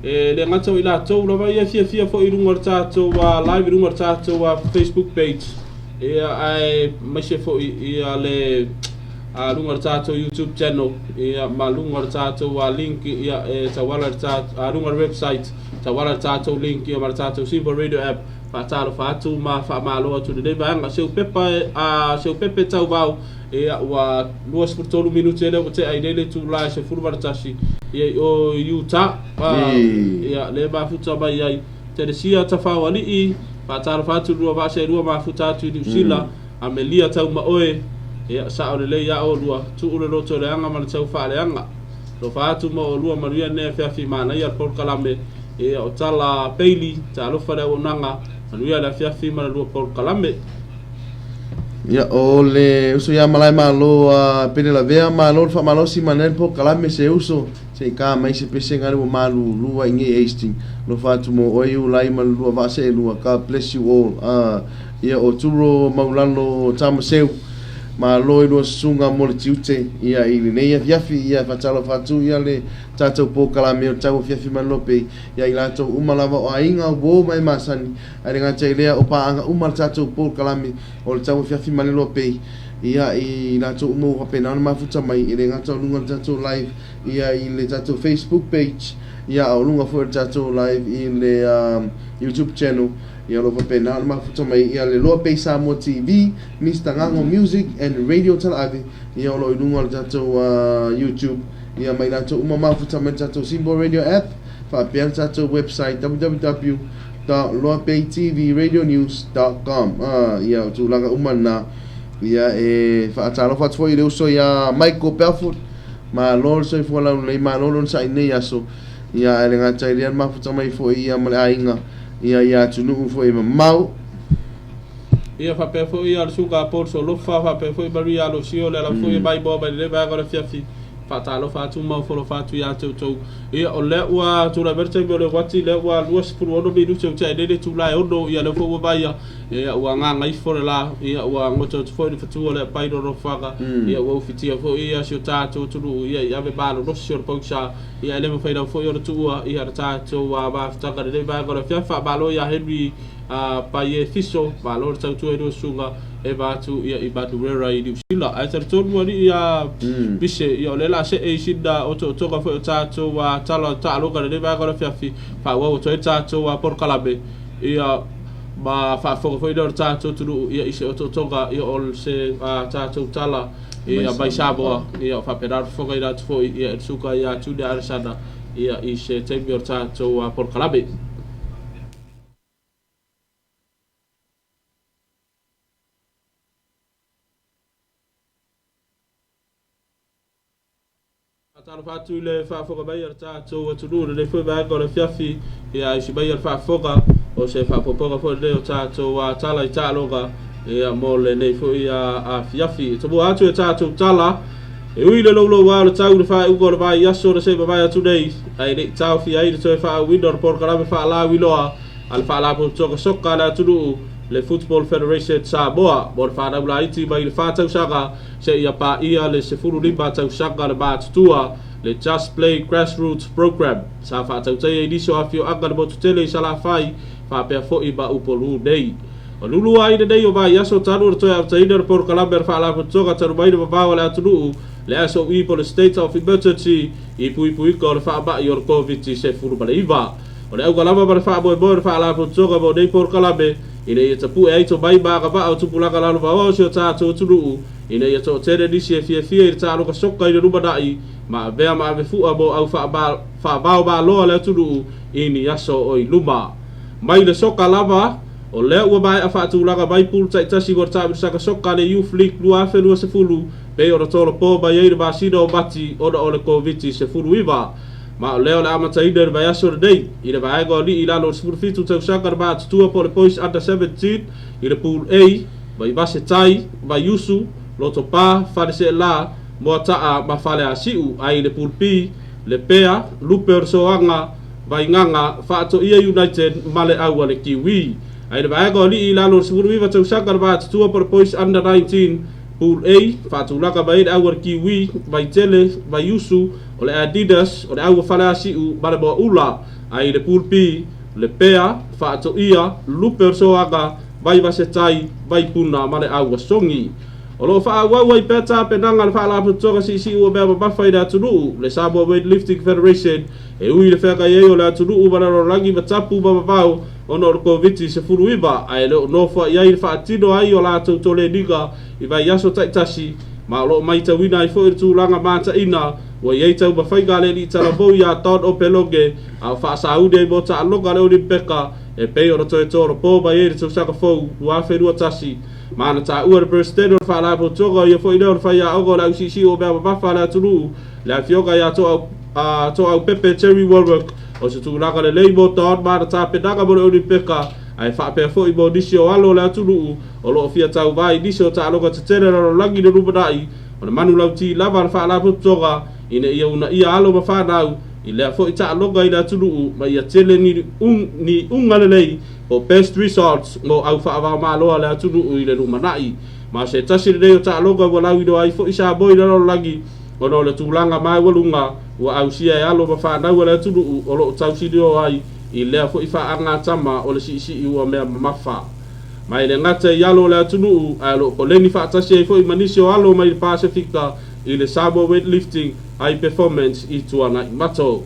e le gata o i latou lava ia fiafia foi i luga o le tatou live i luga o le tatou Facebook page, ia ae maise foi ia le luga o le tatou YouTube channel, ia ma luga o le tatou link, ia e tauala i le luga o le website, tauala i le tatou link, ia ma le tatou Simple Radio app. Faatalofa atu ma faamalo atu i lenei vaega. Si ou pepa a si ou pepe tauvao, ia ua 23 minute lea ua tea i nei le itula e 11 ia i o i Utah. Ia le mafuta mai ai Teresia Tafao Alii, faatalofa atu i lua vaa seelua mafuta atu i Niu Sila, Amelia Taumaoe, ia sao lelei a oulua, tuu le loto leaga ma le tau faaleaga. Alofa atu ma oulua manuia lenei afiafi manaia le polokalame. Ia o Tala Bailey, talofa le auaunaga, manuia le afiafi ma le lua polokalame.
Ia, o le uso ia Malae Malo a Pele Lavea, malo le faamalosi ma nei le polokalame se uso, se i ka mai se pesega le ua malulu ai nei Hastings. Alofa atu mo oe Iulai ma le lua vaa seelua. God bless you all. Ah, ia o Turo Maulalo Tamaseu, malo i lua susuga mo le tiute ia i lenei afiafi, ia faatalofa atu ia le Tatou polokalame o le tauafiafi manulopei ia i latou uma lava o aiga, uo ma e masani, ae le gata i lea o paaga uma le tatou polokalame o le tauafiafi manulopei ia i latou uma ua faapena ona mafuta mai, e le gata o luga o le tatou live ia i le tatou Facebook page ia a o luga foi o le tatou live i le YouTube channel ia o lo o faapena ona mafuta mai ia le Loa Pay Samoa TV, Mister Gago Music and Radio Talaave ia o lo o i luga o le tatou YouTube. Ia mai latou uma mafuta mai le tatou Simple Radio app faapea le tatou website www.loapaytvradionews.com. Ah, ia o tulaga uma lena. Ia e faatalofa atu foi i le uso ia Michael Belfort. Malo le soifua laulelei, malo le onosai i lenei aso. Ia ae le gata i lea le mafuta mai foi ia ma le aiga ia i atunuu foi e mamao.
Ia faapea foi ia le suka a Paul Solofa, faapea foi Maria Alosio, le ala foi e maimoa mai lenei vaega o le afiafi. Faatalofa atu ma ofolofa atu ia te outou. Ia, o lea ua tulai mai le taimi o le uati, lea ua 26 minute ua tea nei le itula e 6, ia lea foi ua vaia, ia ua agaga ifo le la, ia ua goto atu foi le fatu o le apai lolofaga, ia ua ufitia foi ia si o tatou atunuu, ia i ave malolosi o le pausā, ia e le mafai lava foi ona tuua, ia le tatou mafutaga i lenei vaega o le afiafi. Faamalo ia Henry a Paie Fiso, malo le tautua i lua susuga e va atu ia i Manurewa i Niu Sila. Ae talitonu alii a Mise, ia o lea o le a see i sina otootoga foi o tatou a tala taaloga i lenei vaega o le afiafi, faaauau atu ai le tatou a polokalame, ia ma faafofoga foi lea o le tatou atunuu ia i se otootoga ia o se a tatou tala ia mai Samoa, ia o faapena ona fofogaina atu foi ia e le susuga ia Junior Alesana ia i se taimi o le tatou polokalame. Faatalofa atu i le faafofoga mai a le tatou atunuu i lenei foi vaega o le afiafi, ia aisi mai a le faafofoga o se faaopoopoga foi lenei o tatou tala i taaloga ia mo lenei foi afiafi. E tomua atu e tatou tala e ui le louloua o le tau i le faaiuga o le vaiaso na se i mavae atu nei, ae le i taofia ai le toe faaauina o le polokalame faalauiloa a le Faalapotopotoga Soka a le atunuu, le Football Federation Samoa, mo le fanau laiti mai le 4 tausaga seia paia le 15 tausaga le matutua, le Just Play Grassroots Programme, sa faatautaia i nisi o afioaga le motu tele i Salafai faapea foi ma Upolu nei. O lulu ai lenei o vaiaso talu ona toe amataina le polokalame a le Faalapotopotoga talu mai le vavao a le atunuu le SOE po o le State of Emergency i puipuiga o le faamai o le Koviti-19. O le auga lava ma le faamoemoe o le Faalapotopotoga mo nei polokalame ina ia tapue ai tomai ma agavaa o tupulaga lalovaoa o si o tatou atunuu ina ia toatele nisi e fiafia i le taaloga soka i le lumanai ma avea ma avefua mo au faavaomalo a le atunuu i ni aso o i luma. Mai le soka lava, o lea ua maea faatulaga mai pool taitasi mo le taamilosaga soka a le Youth League 2020 pei ona tolopo mai ai le masina o Mati ona o le Koviti-19. Ma o lea o le amataina i le vaiaso lenei i le vaega o alii i lalo o le 17 tausaga le matutua po o le Boys Under 17 i le Pool A, Vaivase Tai, Vaiusu, Lotopa, Faleseela, Moataa ma Faleasiu, ae i le Pool B, Lepea, Lupe o le Soaga, Vaigaga, Faatoia United ma le Au a le Kiwi. Ae i le vaega o alii i lalo o le 19 tausaga le matutua po o le Boys Under 19, Pool A, faatulaga mai ai le Au a le Kiwi, Vaitele, Vaiusu, o le Adidas, o le Au a Faleasiu ma le Moaula. Ae i le Pool B, Lepea, Faatoia, Lupe o le Soaga, Vaivasetai, Vaipuna ma le Au a Sogi. O lo o faaauau ai pea tapenaga a le Faalapotopotoga Siisii o Mea Mamafa i le Atunuu, le Samoa Weightlifting Federation, e ui i le feagai ai o le atunuu ma le lalolagi ma tapu ma vavao ona o le Koviti-19, ae le o nofoai ai le faatino ai o latou toleniga i vaiaso taitasi, ma o lo o matauina ai foi le tulaga mataina ua i ai taumafaiga a le alii talavou ia Todd Opeloge a o faasauni ai mo taaloga a le Olimpeka e pei ona toe tolopo mai ai i le tausaga fou 2021. Ma na taua e le Peresetene o le Faalapotopotoga o ia foi lea o le faiaoga o le ausiisii o mea mamafa a le atunuu, le afioga ia Toaupepe Terry Warwick, o se tulaga lelei mo Todd ma ana tapenaga mo le Olimpeka, ae faapea foi mo nisi o alo o le atunuu o lo o fia tauva i nisi o taaloga tetele lalolagi i le lumanai. O le manulauti lava a le Faalapotopotoga ina ia uunaia alo ma fanau i lea foi taaloga i le atunuu ma ia tele ni iuga lelei po o best results mo au faavaomalo a le atunuu i le lumanai. Ma o se tasi lenei o taaloga ua lauiloa ai foi Samoa i le lalolagi ona o le tulaga maualuga ua ausia e alo ma fanau a le atunuu o lo o tausilio ai i lea foi faagatama o le siisii ua mea mamafa. Ma e le gata i alo o le atunuu ae o lo o koleni faatasi ai foi ma nisi o alo mai le Pasefika i le Samoa Weightlifting High Performance i Tuanaimato.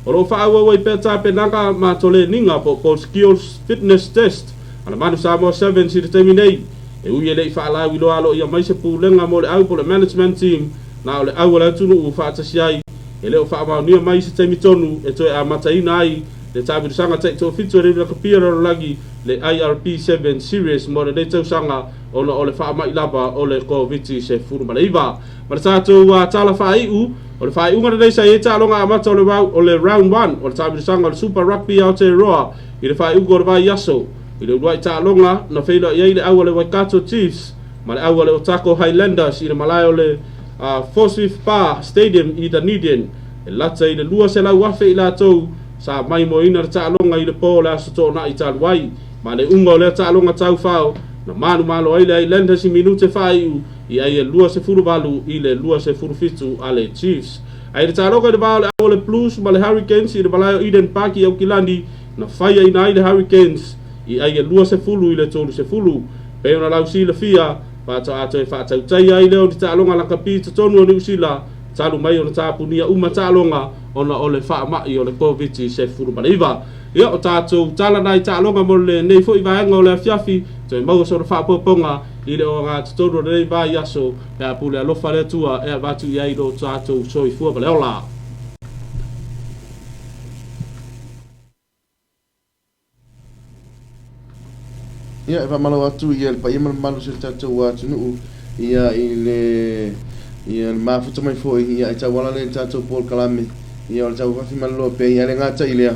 O lo o faaauau ai pea tapenaga ma toleniga po o Skills Fitness Test a le Manu Samoa Sevens i le taimi nei. E ui e le i faalauiloa aloaia mai se pulega mo le au po o le Management Team, na o le au a le atunuu faatasi ai, e le o faamaonia mai se taimi tonu e toe amataina ai le taamilosaga taitoafitu e le Lakapia Lalolagi, le IRB Sevens Series mo lenei tausaga ona o le faamai lava o le Koviti-19. Ma le tatou tala faaiu, o le faaiuga lenei sa i ai taaloga amata o le, o le Round 1 o le taamilosaga o le Super Rugby Aotearoa i le faaiuga o le vaiaso. I le uluai taaloga, na feiloai ai le au a le Waikato Chiefs ma le au a le Otago Highlanders i le malae o le Forsyth Barr Stadium i Dunedin. E lata i le 200,000 i latou sa maimoaina le taaloga i le po o le Aso Toonai talu ai. Ma le iuga o lea taaloga taufao, na manumalo ai le Highlanders i minute faaiu i ai e 28 i le 27 a le Chiefs. Ae i le taaloga i le va o le au o le Blues ma le Hurricanes i le malae o Eden Park i Aukilani, na faiaina ai le Hurricanes i ai e 20 i le 30. Pei ona lausilafia, faatoa toe faatautaia ai lea o ni taaloga lakapi i totonu o Niu Sila talu mai ona tapunia uma taaloga ona o le faamai o le Koviti-19. Ia, o tatou tala na i taaloga mo lenei foi vaega o le afiafi, toe maua sona faaopoopoga i le ogatotonu o lenei vaiaso pe a pule alofa le Atua e avatu i ai lo tatou soifua ma le ola.
Ia, e faamalo atu ia le paia ma le mamalu o si o tatou atunuu ia i le ia le mafuta mai foi ia e tauala lea i le tatou polokalame ia o le tauafafi maloloa pea ia le gata i lea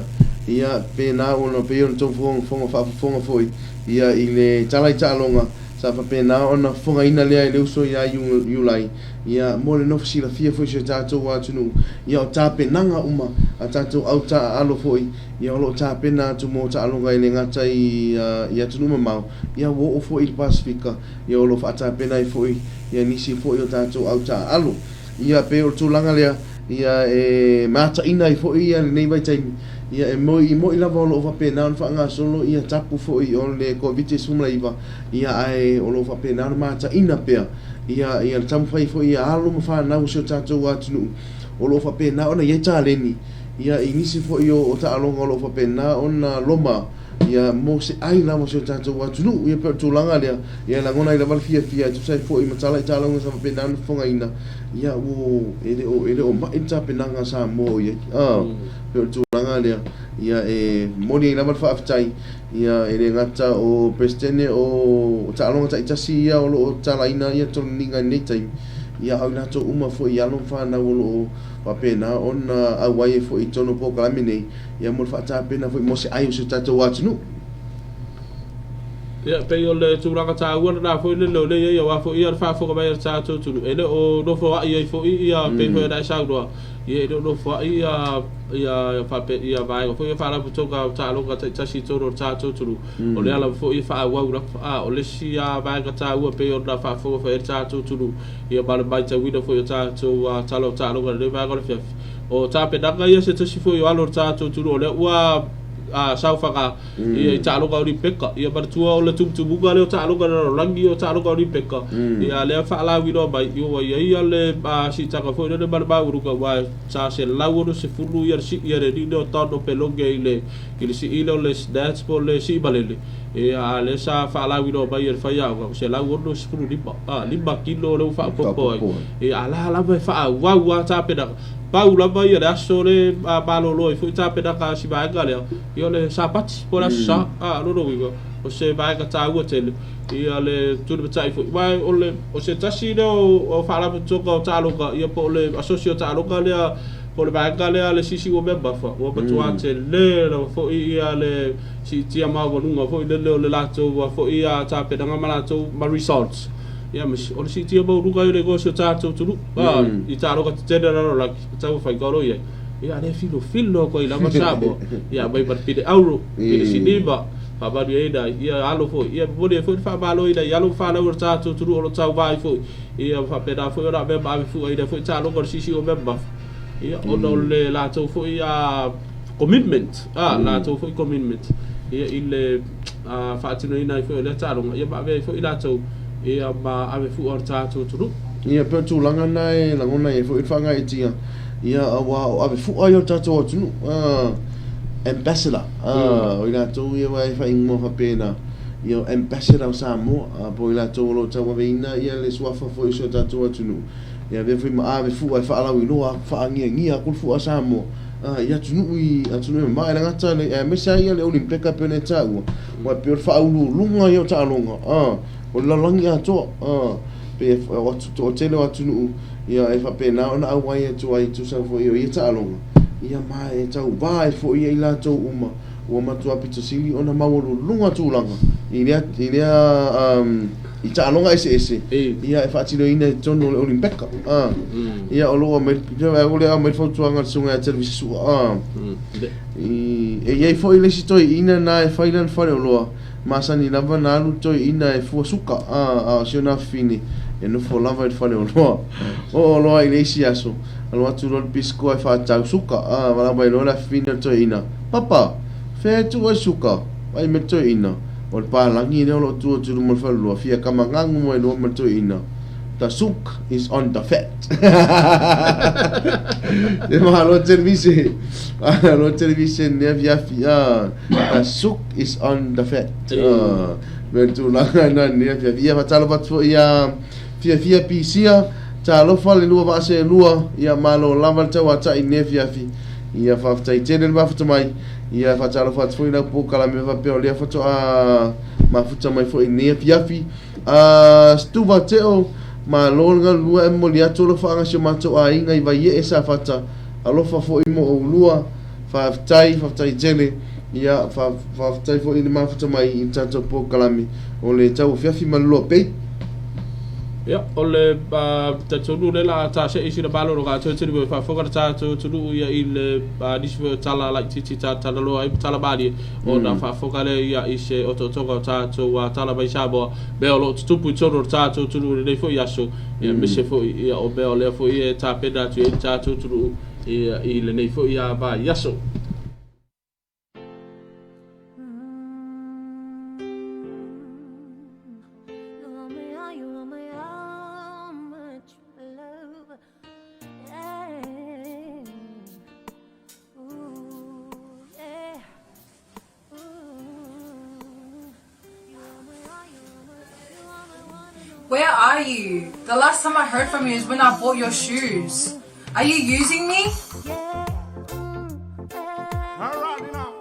ia pena ona pei ona tou fofoga faafofoga foi ia i le tala i taaloga sa faapena ona fofogaina lea e le uso ia Iulai Ia, mo le nofo silafia foi i si o tatou atunuu, ia o tapenaga uma a tatou au taaalo foi, ia o lo o tapena atu mo taaloga e le gata i, i atunuu mamao, ia ua oo foi i le Pasefika, ia o lo o faatapena ai foi ia nisi foi o tatou au taaalo. Ia, pei o le tulaga lea, Ia e mataina ai foi ia lenei vaitaimi, ia e moi moi lava o lo o faapena ona faagasolo ia tapu foi o le Koviti-19, ia ae o lo o faapena ona mataina pea ia ia le taumafai foi ia alo ma fanau o si o tatou atunuu o lo o faapena ona i ai taleni ia i nisi foi o taaloga o lo o faapena ona loma ia mo se ai lava o si o tatou atunuu. Ia pei o le tulaga lea, ia e lagona ai lava le fiafia e tusa ai foi ma tala i taaloga sa faapena ona fofogaina, ia ua e le o e le o mai le tapenaga a Samoa o i ai. Ah, pei o le tulaga lea, ia e momoli ai lava le faafetai, ia e le gata o Peresetene o taaloga taitasi ia o lo o tatalaina ia toloniga i lenei taimi, ia a o i latou uma foi i alo ma fanau o lo o faapena ona auai ai foi i totonu o polokalame nei, ia mo le faatapena foi mo se ai o si o tatou atunuu.
Ia, pei o le tulaga taua lena foi lele o lea i ai, aua foi ia le faafofoga mai a le tatou atunuu, e le o nofoa'i ai foi ia, pei foi ona e saunoa, ia e le o nofoa'i ia, ia, faape, ia vaega foi ia faalapotopotoga o taaloga taitasi i totonu o le tatou atunuu. O lea lava foi e faaauau lava. A o le isi lava vaega taua pei ona faafofoga foi i ai le tatou atunuu, ia ma le matauina foi o tatou tala o taaloga i lenei vaega o le afiafi, O tapenaga ia se tasi foi o alo o le tatou atunuu o lea ua saofaga ia i taaloga Olipeka. Ia manatua o le tumutumuga lea o taaloga a le lalolagi o taaloga Olipeka. Ia lea faalauiloa mai ia ua i ai ia le siitaga foi lele ma le maualuga aua sa 160 ia le sii a le alii lea o Don Opeloge i le i le sii lea o le snatch po o le sii malele. Ia a lea sa faalauiloa mai e le faiaoga ua 165 5 kilo lea ua faaopoopo ai. Ia a la lava e faaauau lava tapenaga. Pau lava ia le aso le malolo ai foi tapenaga a si vaega lea, ia o le Sapati po o le Aso Sa. A, o lona uiga, o se vaega taua tele ia le tulimatai foi. Aua o le, o se tasi lea o faalapotopotoga o taaloga, ia po o le asosi o taaloga lea, po o le vaega lea a le CC ua member, ua matua tele lava foi ia le siitia maualuga foi lele o le latou foi tapenaga ma latou ma results. Ia ma o le siitia maualuga ai o le igoa o si o tatou atunuu i taaloga tetele a le lalolagi, e taumafai ka o lo o i ai. Ia a lea filofilo atu ai lava Samoa, ia aumai ma le pine auro, pine siliva, faamanuiaina ai, ia alo foi, ia momoli ai foi le faamalo i nai alo ma fanau o le tatou atunuu o lo o tauva ai foi, ia faapena foi ona avea ma ave fua i lea foi taaloga o le CCO member, ia ona o le latou foi commitment, latou foi commitment, ia i le faatinoina ai foi o lea taaloga, ia ma avea ai foi latou ia ma ave fua o le tatou atunuu.
Ia pei o tulaga na e lagona ai foi le faagaeetia, ia aua o ave fua ia o le tatou atunuu, ambassador, o i latou ia e faaigoa faapena, ia o ambassador o Samoa, po o i latou o lo o tauaveina ia le suafa foi o si o tatou atunuu, ia avea foi ma ave fua e faalauiloa atu, faagiagia atu le fua a Samoa i atunuu i atunuu e mamao. E le gata i le, aemaise lava ia le Olympeka e pei ona e taua, aua e pei o le faauluuluga ia o taaloga, o le lalolagi atoa, pei o le toatele o atunuu ia e faapena ona auai atu ai e tusa foi o ia taaloga, ia ma e tauva ai foi i latou uma ua matua pito sili ona maualuluga tulaga i lea i lea i taaloga eseese ia e faatinoina i totonu o le Olimpeka. Ia o lo o aumai o lea aumai le fautuaga a le susuga ia Televisa Sua. E i ai foi le isi toeaina na e fai lana faleoloa, masani lava na alu le toeaina e fua suka, a o si ona afafine e nofo lava i le faleoloa. Oo loa i le isi aso, alu atu loa le pisikoa e faatau suka, valaau mai loa le afafine o le toeaina, Papa, fea e tuu ai suka? Vaai mai le toeaina, o le palagi lea o lo o tu atu i luma o le faleoloa, fia kamagagu mai loa ma le toeaina, The souk is on the fat. E mahalo televise. Mahalo televise ni afiafi. The souk is on the fat. Me tulaga na ni afiafi. Ia fatalo atu foi ia fiafia pisia. Talofa le lua vaa se lua. Ia malo lava le tauatai ni afiafi. Ia faafetai tele le mafuta mai. Ia faatalofa atu foi lau polokalame faapea o lea faatoa mafuta mai foi ni afiafi. Stuva Teo, malo le galulue ae momoli atu alofaaga si o matou aiga i Vaiee Safata, alofa foi mo oulua, faafetai, faafetai tele, ia faafetai foi i le mafuta mai i le tatou polokalame o le tauafiafi ma le loa pei.
Ia, o le talitonu lea o le a ta see i sina malologa atoa e tele foi faafofoga le tatou atunuu ia i le nisi foi o tala laitiiti ta talanoa ai ma tala malie ona faafofoga lea ia i se otootoga o tatou tala mai Samoa, mea o lo o tutupu i totonu o le tatou atunuu i lenei foi aso, ia aemaise foi ia o mea o lea foi e tapena atu i ai le tatou atunuu ia i lenei foi vaiaso.
Where are you? The last time I heard from you is when I bought your shoes. Are you using me?
All right, now.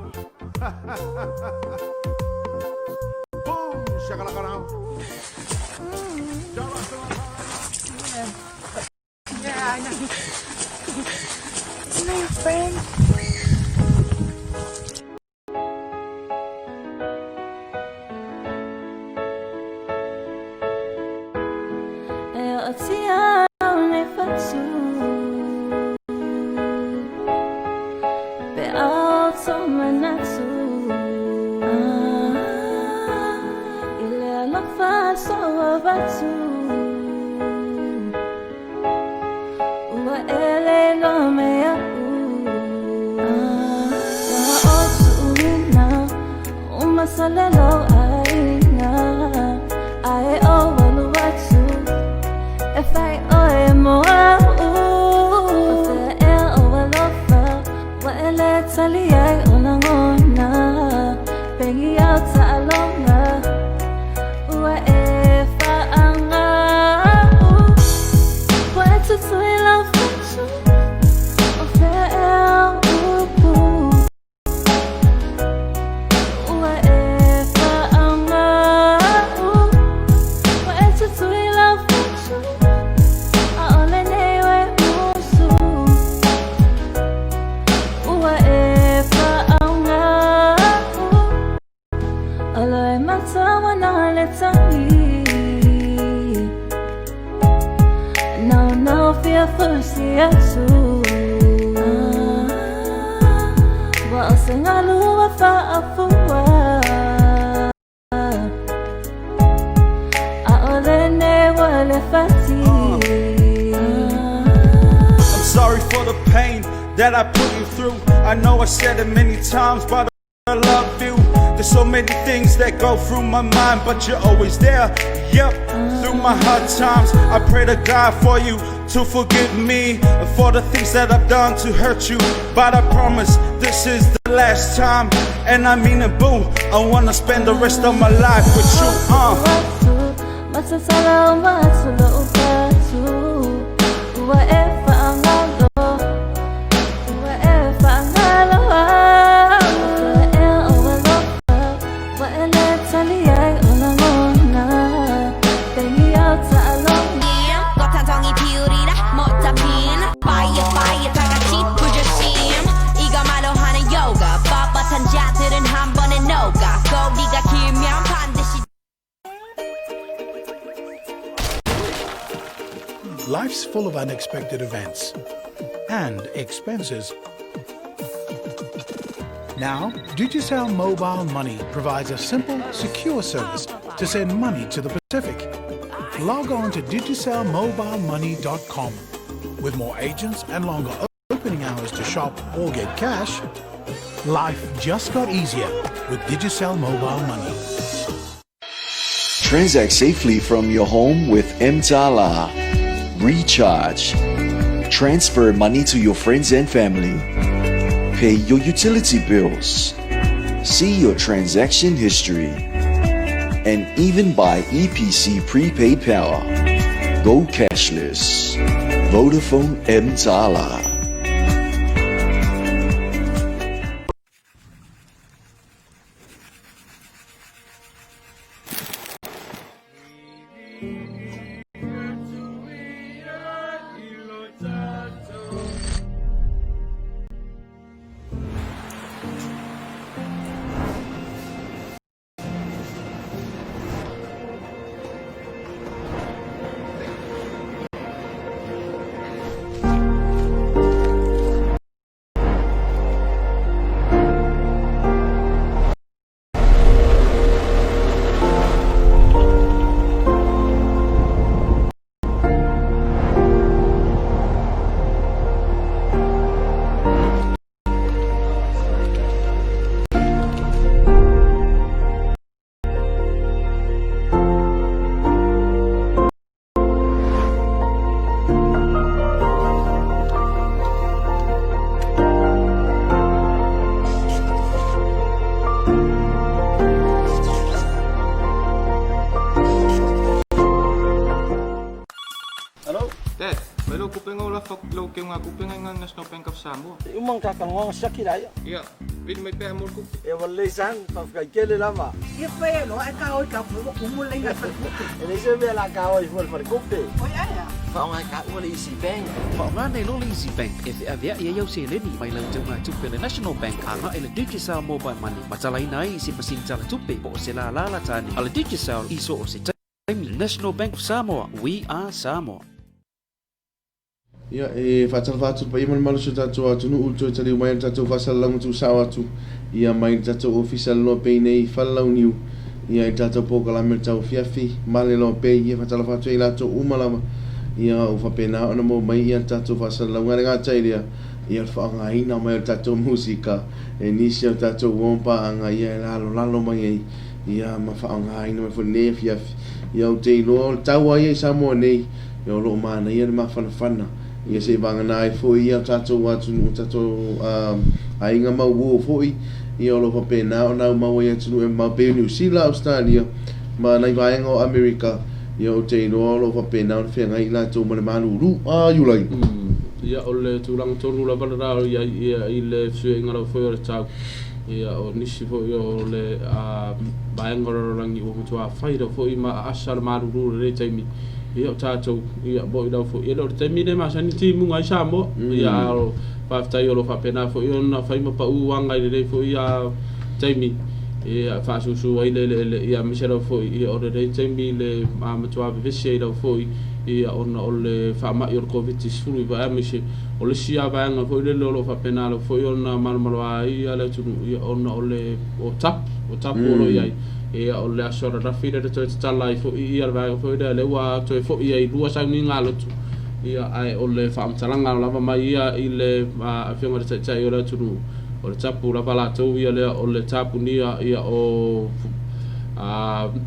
Boom, shakalaka.
Yeah, I know. Isn't that your friend?
I'm sorry for the pain that I put you through. I know I said it many times, but I love you. There's so many things that go through my mind, but you're always there. Yep, through my hard times, I pray to God for you to forgive me for the things that I've done to hurt you. But I promise this is the last time, and I mean it, boo. I wanna spend the rest of my life with you.
꽃한송이 피우리라 못다 핀 Fire fire 다 같이 불조심 이거 말로 하는 요가 뻣뻣한 자들은 한 번에 녹아 꼬리가 길면 반드시
Life's full of unexpected events and expenses. Now, Digicel Mobile Money provides a simple, secure service to send money to the Pacific. Log on to DigicelMobileMoney.com. With more agents and longer opening hours to shop or get cash, life just got easier with Digicel Mobile Money.
Transact safely from your home with Mtala. Recharge. Transfer money to your friends and family. Pay your utility bills. See your transaction history. And even buy EPC prepaid power. Go cashless. Vodafone Mtala.
lau keugatupe ga i le National Bank of Samoa.
E uma ona ta siaki la ia.
Ia, vili mai pea mo le tupe.
E ua lelei san, faafetai tele lava.
Ia fai loa e ka oi ka fue kumu le ngai falekupe.
E leai se mea o le a taoi fua i le falekupe.
Oi ae a.
Faaaoga e taua le Easy Bank.
Faaaoga nei loa le Easy Bank e feaveai ai au seleni mai lau teugatupe a le National Bank agai i le Digicel Mobile Money ma talaina ai i se masini talatupe po o se lālā latane a le Digicel i so o se taimi. National Bank of Samoa, we are Samoa.
Ia, e faatalofa atu le paia ma le malosi o le tatou atunuu i le toe taliu mai o le tatou faasalalauga tuusao atu ia mai le tatou ofisa le loa pei nei i Falelauniu ia i le tatou polokalame o le tauafiafi ma le loa pei. Ia faatalofa atu ai i latou uma lava ia ua faapena ona maua mai ia le tatou faasalalauga. E le gata i lea, ia le faaaogaina mai o le tatou musika e nisi o tatou uo ma paaga ia e lalolalo mai ai ia ma faaaogaina mai foi lenei afiafi. Ia ou te iloa o le tau lava ia i Samoa nei, ia o lo o manaia le mafanafana, ia se i vagana ai foi ia tatou atunuu, tatou aiga ma uo foi, ia o lo o faapena ona aumau ai atunuu e mamao pei o Niu Sila, Ausetalia ma nai vaega o Amerika, ia ou te iloa o lo o faapena ona feagai i latou ma le malulu. A Iulai.
Ia o le tulaga tonu lava lena o i ai ia i le fesuiaiga lava foi o le tau. Ia o nisi foi o le vaega o le lalolagi ua matua fai lava foi ma aasa le malulu i lenei taimi. Ia o tatou, ia mo'i lava foi, e le o le taimi lea e masani timuga ai Samoa. Ia a o faafetai o lo o faapena foi ona fai ma pau aga i lenei foi taimi ia faasusu ai le eleele, ia aemaise lava foi ia o lenei taimi le matua vevesi ai lava foi ia ona o le faamai o le Koviti-19, aemaise o le isi lava vaega foi lele o lo o faapena lava foi ona malomaloa ai le atunuu ia ona o le o tapu, o tapu o lo o i ai. Ia o le aso ananafi lea na toe tatala ai foi ia le vaega foi lea, lea ua toe foi ai lua sauniga a lotu. Ia ae o le faamatalaga lava mai ia i le Afioga i le Taitai o le atunuu, o le tapu lava latou ia lea o le tapunia ia o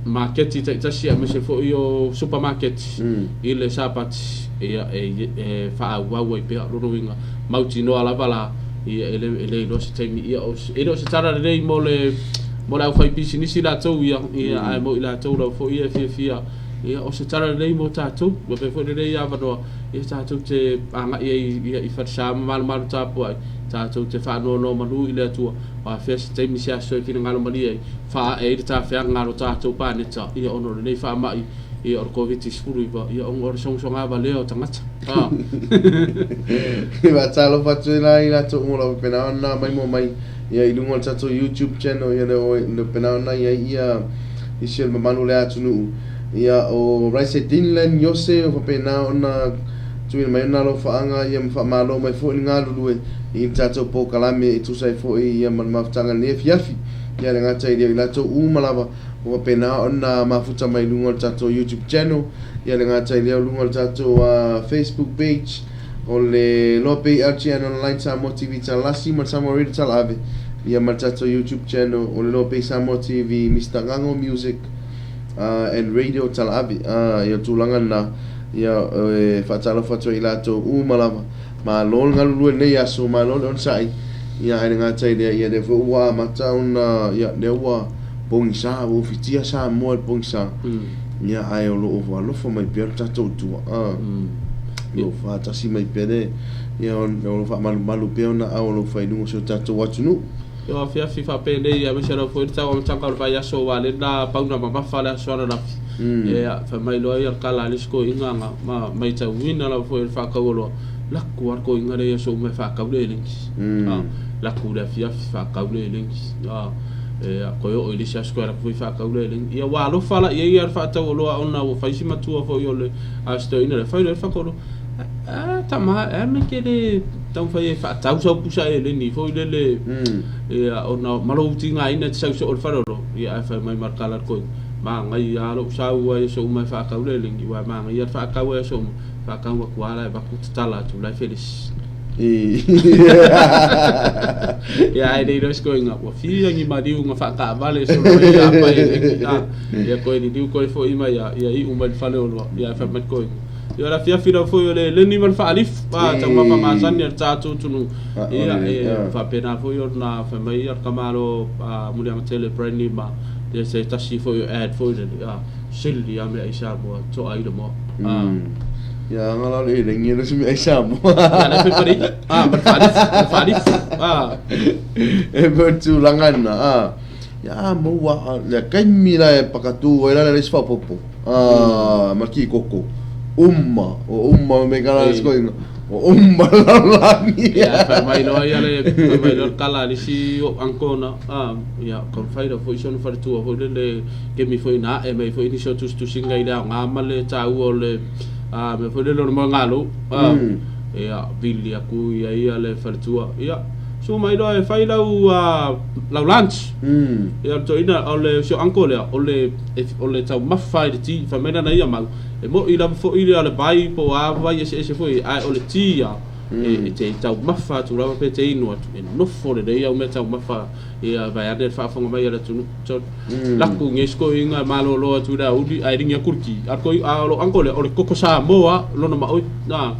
maketi taitasi aemaise foi o supamaketi i le Sapati, ia e faaauau ai pea. O lona uiga, mautinoa lava la, ia e le iloa se taimi, ia e le o se tala lelei mo le mo le aufaipisinisi latou ia, ia ae mo i latou lava foi ia e fiafia, ia o se tala lelei mo tatou, ua avea foi lenei avanoa ia tatou te agai ai ia i falesa ma malumalu tapuai, tatou te faanonomanu i le Atua, o afea se taimi se aso e finagalo malie ai, faaee ai le tafeaga a lo tatou paneta, ia ona o lenei faamai, ia o le Koviti-19, ia ona o le sogasoga valea o tagata. A.
E faatalofa atu ai la i latou uma o lo o faapena ona maimoa mai ia i luga o le tatou YouTube channel ia le o le faapena ona i ai ia isi o le mamalu o le atunuu. Ia o Raise Dinlan Iose o faapena ona tuuina mai ona alofaaga ia ma faamalo mai foi le galulue i le tatou polokalame e tusa ai foi ia ma le mafutaga i lenei afiafi. Ia le gata i lea o i latou uma lava ua faapena ona mafuta mai i luga o le tatou YouTube channel, ia le gata i lea o luga o le tatou Facebook page o le Loa Bay LGN Online Samoa TV Talasi ma le Samoa Radio Talaave, ia ma le tatou YouTube channel o le Loa Bay Samoa TV Mister Gago Music and Radio Talaave. Ia tulaga lena, ia e faatalofa atu ai i latou uma lava. Malo le galulue i lenei aso, malo le onosai, ia ae le gata i lea, ia lea foi ua amata ona, ia lea ua pogisa, ua ufitia Samoa i le pogisa, ia ae o lo o alofa mai pea le tatou Atua, o lo o faatasi mai pea le, ia o lo o faamalumalu pea ona ao o lo o fai i luga o si o tatou atunuu.
Ia o afiafi faapenei aemaise lava foi le tau amataga o le vaiaso aua lea na pauna mamafa le aso ananafi. Ia fai mai loa ia le kala a le isi koiga nga ma maitauina lava foi le faakauoloa laku a le koiga lea i aso uma e faakau le elegi. Laku i le afiafi faakau le elegi. Ia koe oo i le isi aso koe laku foi faakau le elegi. Ia ua alofa la i ai ia le faatauoloa ona ua fai si matua foi o le asitoeaina lea fai loa le faakauoloa a tama e a mea ke le taumafai e faatau sau pusa eleni foi lele ia ona ma lou tigaina e te sau soo i le faleoloa ia ae fai mai ma le kala a le koiga manaia lava lou sau ai aso uma e faatau le eleni aua e manaia le faatau ai aso uma faatau atu lava la e avatu tatala atu la e felesi ia ae le iloa se koiga ua fia ni maliu na faataavale solo ai ia apa eleni a ia toe liliu toe foi mai ia iu mai le faleoloa ia ae fai mai le koiga Ia o le afiafi lava foi o le eleni ma le faalifu, a taumafa masani a le tatou atunuu. Ia e faapena foi ona fai mai le tamalo a Muliagatele Brand ma ia se tasi foi o ad foi lele, a sili lava meaai Samoa toa ai le moa.
Ia anga la o le elegi e le o se meaai Samoa.
Ia la e fai ma le i'a, a, ma le faalifu, ma le faalifu, a.
E pei o le tulaga lena, a. Ia a maua a, le taimi la e pakatū ai la le isi faaopoopo, a, ma le kikoko, uma, ua uma me ka la sikoiga, ua uma le lalolagi.
Ia, fai mai loa ia le, fai mai loa le tala a le isi ou uncle na, a, ia, taumafai lava foi si ona faletua foi lele, kemi foi na ae mai foi nisi o tusitusiga i le aoga ma le taua o le a mea foi lele o le moegalu a ia vili atu ia ia le faletua ia susu mai loa e fai lau a lau lunch ia o le toeaina o le si ou uncle lea o le o le taumafa i le ti fai mai lana ia mau e mo'i lava foi le o le vai po o a vai eseese foi ae o le ti a e te taumafa atu lava pe te inu atu e nofo lelei au mea taumafa ia vaeane le faafofoga mai a le atunuu so laku nge isi toeaiina e malolo atu i le aoauli ae ligi atu le ti a o a o lou uncle lea o le koko Samoa lona maoi a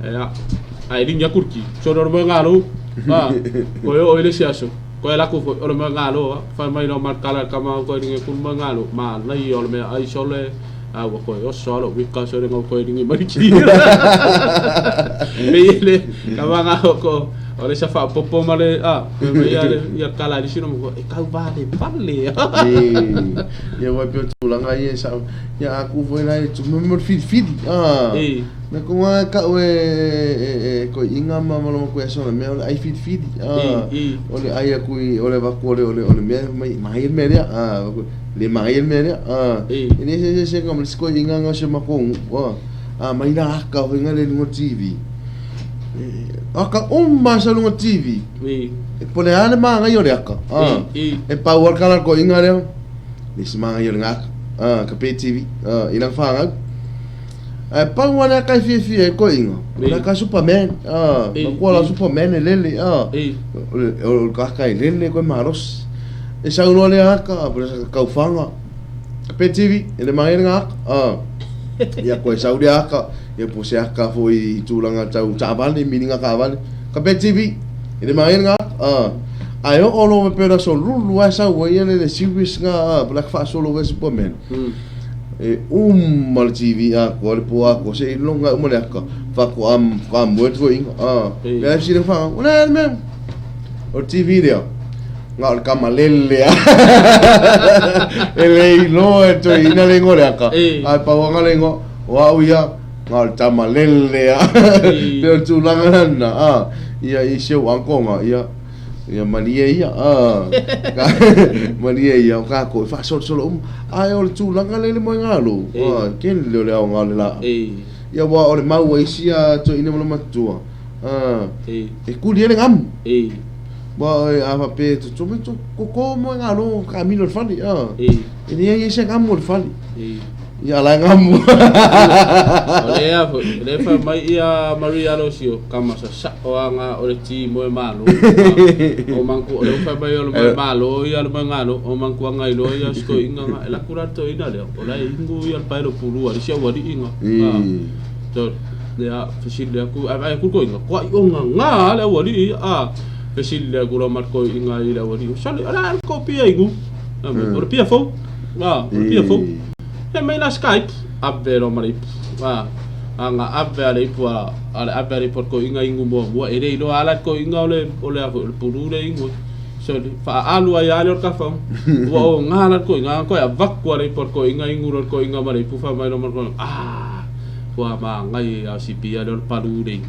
ia ae ligi atu le ti so o le moegalo a toe oo i le isi aso toe alu atu foi o le moegalo a fai mai loa ma le tala i le tama toe ligi atu le moegalo manaia o le meaai sole a ua toe oso lava lou ika sole ina ua toe ligi mai le ti. Pei le tama o ko o le sa faaopoopo ma le a fai mai ia le ia tala i le isi loma e tau valevale.
Ia ua pei o tulaga ia e sao ia a ku foi la e tu mo le filifili a na ko ngā kau e e ko inga ma ma loma koe aso na mea o le ai filifili a o le ai aku i o le vaku o le o le o le mea mai mai le mea lea a le mai le mea lea a e le se se se ka mo le siko inga nga se makongu a a mai la aka o inga le lunga TV aka uma sa lunga TV e pole a le magai o le aka a e pau al kala ko inga lea le se magai o le ngaka a ka pe TV a ina whangau e pau ana kai fiafia e ko inga o le ka Superman a ma kua la Superman e lele a o le kaka e lele koe marosi e sau loa lea aka a pole sa kauwhanga ka pe TV e le magai le ngaka a ia koe sau lea aka ia po se aka foi i tulaga tau taavale milinga kaavale ka pe TV e le magai le ngaka a ae oo loa ma pei o le aso lulu ae sau ai ia le series nga a po le aka faasolo ai Superman e uma le TV atoa le po atoa se iloga uma le aka faatoa faatoa moe le toeaina a le ai fesili whanga o le a le mea o le TV lea na o le tama lele a e le iloa e toeaina le igoa o le aka ae pau lava le igoa o au ia na o le tama lele a pei o le tulaga lena a ia i si ou uncle na ia Ia malie ia, a, malie ia, o kākou e faasolosolo uma. Ae o le tulaga lea i le moegalo, a, tele o le aoga o le laau. Ia aua o le mau a isi a toeaina ma le matua, a, e kuli ai le gamu. Aua a faapea e toto mai toto moegalo kamilo i le fale, a, e leai ai se gamu o le fale. Ia la e gamu.
O lea foi, o lea fai mai ia Maria Alosio, kama sa sa'o aga o le ti moe malo. O manku o lea fai mai o le moe malo ia le moe galo, o manku aga iloa ia sitoiga nga e laku la toeaina lea, o la e inu ia le paelo pulu a le isi aualii nga. So, ia fesili atu, ae vaai atu le toeaina, toai o gaga le aualii ia, a fesili atu loa ma le toeaina i le aualii, sole, o le a le tou pia inu? O le pia fou. A, o le pia fou. E mai la Skype, ave loa ma le ipu. A, a na ave a le ipu a, a le ave a le ipu a le toeaina inu muamua, e le iloa lava la le toeaina o le, o le a foi, o le pulu le inu ai. So, faaalu ai lava lea o le tafaoga. Ua oga la le toeaina, a na toe avatu lava le ipu a le toeaina inu loa le toeaina ma le ipu, fai mai loa ma le toeaina, ah, ua manaia lava si pia lea o le palu le inu.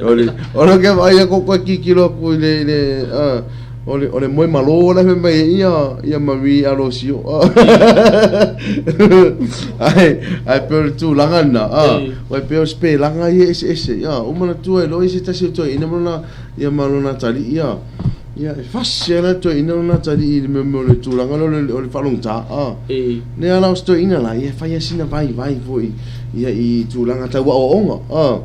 O le, o le ke vaai aku koe kikilo aku i le, i le, a, O le, o le moe malo la fai mai ai ia, ia Marie Alosio. Ae, ae pei o le tulaga lena, a, ua pei o sipelaga ia eseese, ia, uma manatua e loa i se tasi o toeaina ma lona, ia ma lona atalii, ia, ia, e fasi lava le toeaina lona atalii i le mea o le tulaga lea o le, o le faalogogata, a. Lea la o si toeaina la, ia e fai lava sina vaivai foi, ia, i tulaga tau aoaoga, a.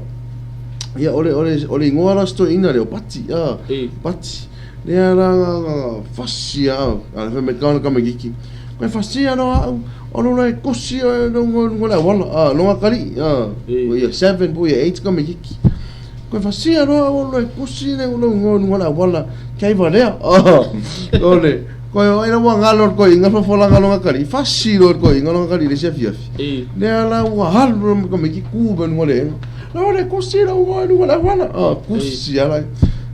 Ia, o le, o le, o le igoa la o si toeaina lea, o Pati, a, Pati. Lea la na, na, fasi a, a le fai mai taona tamaititi, koe fasia loa au, o lo la e kosi oe i luga, luga o le auala, a, lona atalii, a, po ia seven po ia eight tamaititi. Koe fasia loa au, o lo la e kosi le lou igoa i luga o le auala, kia iva lea, a, o le. Koe o aina ua galo le koiga fofolaga loga kali fasi lo le koiga loga kali le sia fiafi. Lea la ua alu le tamaiti tu mai luga o le ega. La o le kusi la ua luga le auala. Ah, kusi ala.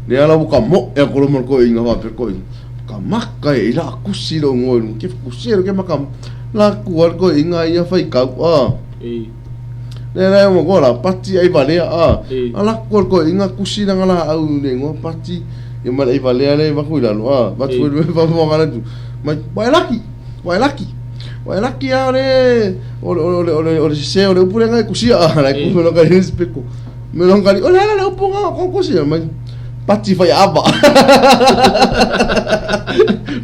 Lea la ua ka moe aku loma le koiga faapea le koiga. Ka maka e ila kusi lo ngoe luga. Ke kusi e ke maka. La ku al koiga ia fai kau. Ah. Lea la ua gola pati ai valea. Ah. Ala ku al koiga kusi la ngala au le ngoa pati. Ia ma le ai valea le vaku i lalo. Ah, vatu e fa mo ngala tu. Mai wa laki. Wa laki. Wa laki a le o le o le o le o le se o le upu le ngai kusia a la ku me lo kali speko. Me lo kali o le ala le upu nga ko kusia mai pati fai ava.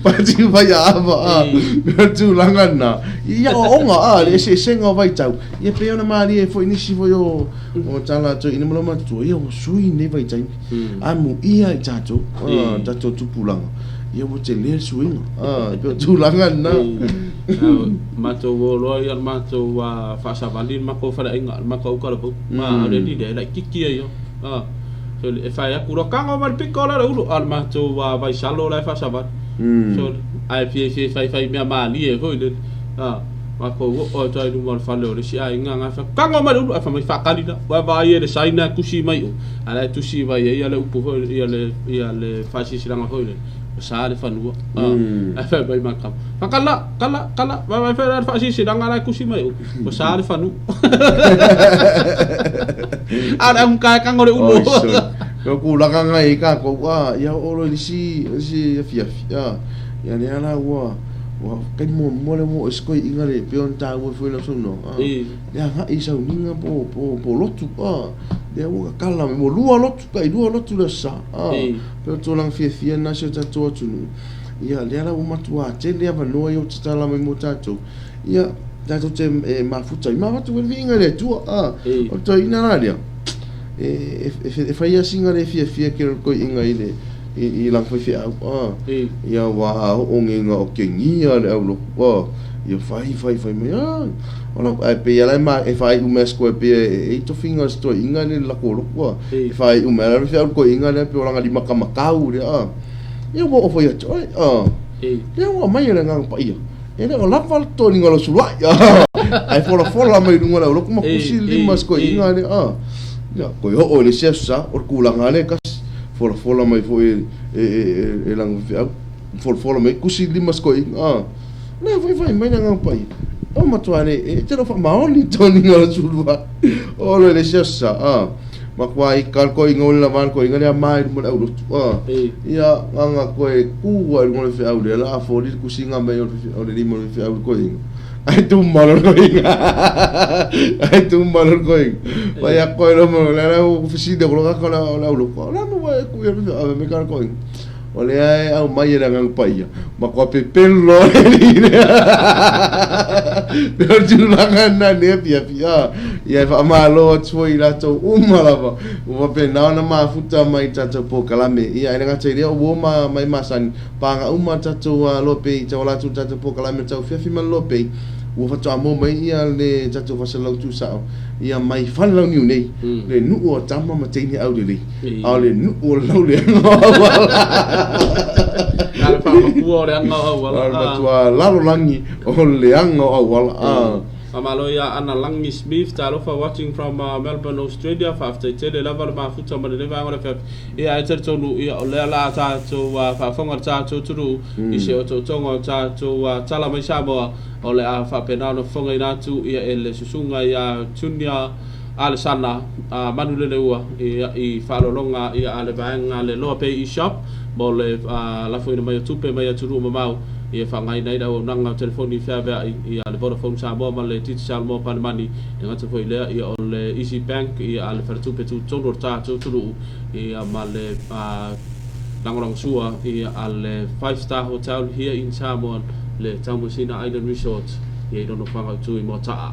Pati fai ava a. Me tulaga na. Ia o onga a le eseesega o vaitau. Ia pei ona malie foi nisi foi o o tala atu ina mo matua ia o sui nei vaitaimi. A muia i tatou tatou tupulaga. Ia ua tele le suiga. A pei o tulaga na.
Matou o loa ia le matou faasavali le matou faleaiga le matou aukalapau ma o le alii lea e laitiiti ia ia so e fai atu loa tago mai le pito lea o le ulu a o le matou vaisalo la e faasavali so ae fiafia e faifai mea malie foi lele matou oo atu ai i luma o le fale o le isi aiga na fai atu tago mai le ulu ae fai mai faatali la ua vaai e le saina e tusi mai i o a o la e tusi mai ai le upu foi ia le ia le faasilasilaga foi lele ua sa le fanua ae fai mai ma le tama faatali la kala kala vaai foi la le faasilasilaga la e tusi mai i o ua sa le fanua a o le augata e tago le ulu.
Oi soi. O tulaga na i ai tatou a ia oo loa i le isi isi afiafi a ia lea la ua ua taimi muamua lea ua oo ai se toeaiina le pei ona taua ai foi lau saunoaga a le agai i sauniga po po po lotu a lea ua tatala mai ua lua lotu tai lua lotu le aso Sa a pei o tulaga fiafia na si o tatou atunuu ia lea la ua matua tele avanoa ia ua tatala mai mo tatou ia tatou te e mafuta ai ma avatu foi le viiga i le Atua a o le toeaina la lea e e fai lava sina le fiafia tele o le toeaina i le i lana faifeau a ia ua oo nei ina otegia le aulotu a ia fai fai fai mai a o lau ae pei lava la e faaiu mai a pei e i ai tofiga o si toeaina lea i le latou lotu a e faaiu mai lava le faifeau le toeaina lea pei o lana lima taumatau lea a ia ua oo foi ia te oe a lea ua aumai e le Agaga Paia E le o lava le toniga o lau suluai ae folafola mai luga o le aulotu ma kusi le lima o si toeaina lea a. Ia, toe oo i le isi aso sa, o le tulaga lava lea e tasi. Folafola mai foi e lana faifeau, folafola mai kusi le lima o si toeaina a. O lea foi e fai mai le Agaga Paia, o matua le, e te le o faamaoni le toniga o lau suluai. Oo loa i le isi aso sa, a. Matua ika le toeaina ua le lava le toeaina lea ma i luma o le aulotu a. Ia, na ona toe tu lava i luga o le feau lea la a foli le tusiga mai o le lima o le feau i le toeaina. Ae tuma loa le toeaina. Ae tuma loa le toeaina. Fai atu ai loa ma lea la ua fesili atu loa tagata o le aulotu. O le a le mea ua e tu ai i le feau fai mai le toeaina. O lea e aumai e le Agaga Paia, matua pepelo loa le alii lea. Pei o le tulaga lena i lenei afiafi. Ia e faamalo atu foi i latou uma lava ua faapena ona mafuta mai i tatou polokalame. Ia e le gata i lea o uo ma mai masani, paga uma tatou loa pei tauala atu i le tatou polokalame tauafiafi ma le loa pei, ua faatoa maua mai ia le tatou faasalalau tuusao ia mai Falelauniu nei, le nuu o tama ma teine aulelei. A o le nuu o le lauleaga o auala.
A le faamatua o le aga o auala.
O le matua lalolagi o le leaga o auala.
Faamalo ia Ana Langi Smith, talofa watching from Melbourne Australia, faafetai tele lava le mafuta ma lenei vaega o le afiafi. Ia e talitonu ia o lea la tatou faafofoga le tatou atunuu i se otootoga o tatou tala mai Samoa o le a faapena ona fofogaina atu ia e le susuga ia Junior Alesana a Manuleleua i faaaloaloga a le vaega le Loa Pay E-Shop mo le lafoina mai o tupe mai atunuu mamao e faaaogaina ai le auaunaga o telefoni feaveai a le Vodafone Samoa ma le Digicel Mobile Money. E le gata foi i lea, o le Easy Bank a le faletupe tutotonu o le tatou atunuu ma le lagolagosua a le Five Star Hotel here in Samoa, le Taumeasina Island Resort i lona fagautu i Moataa.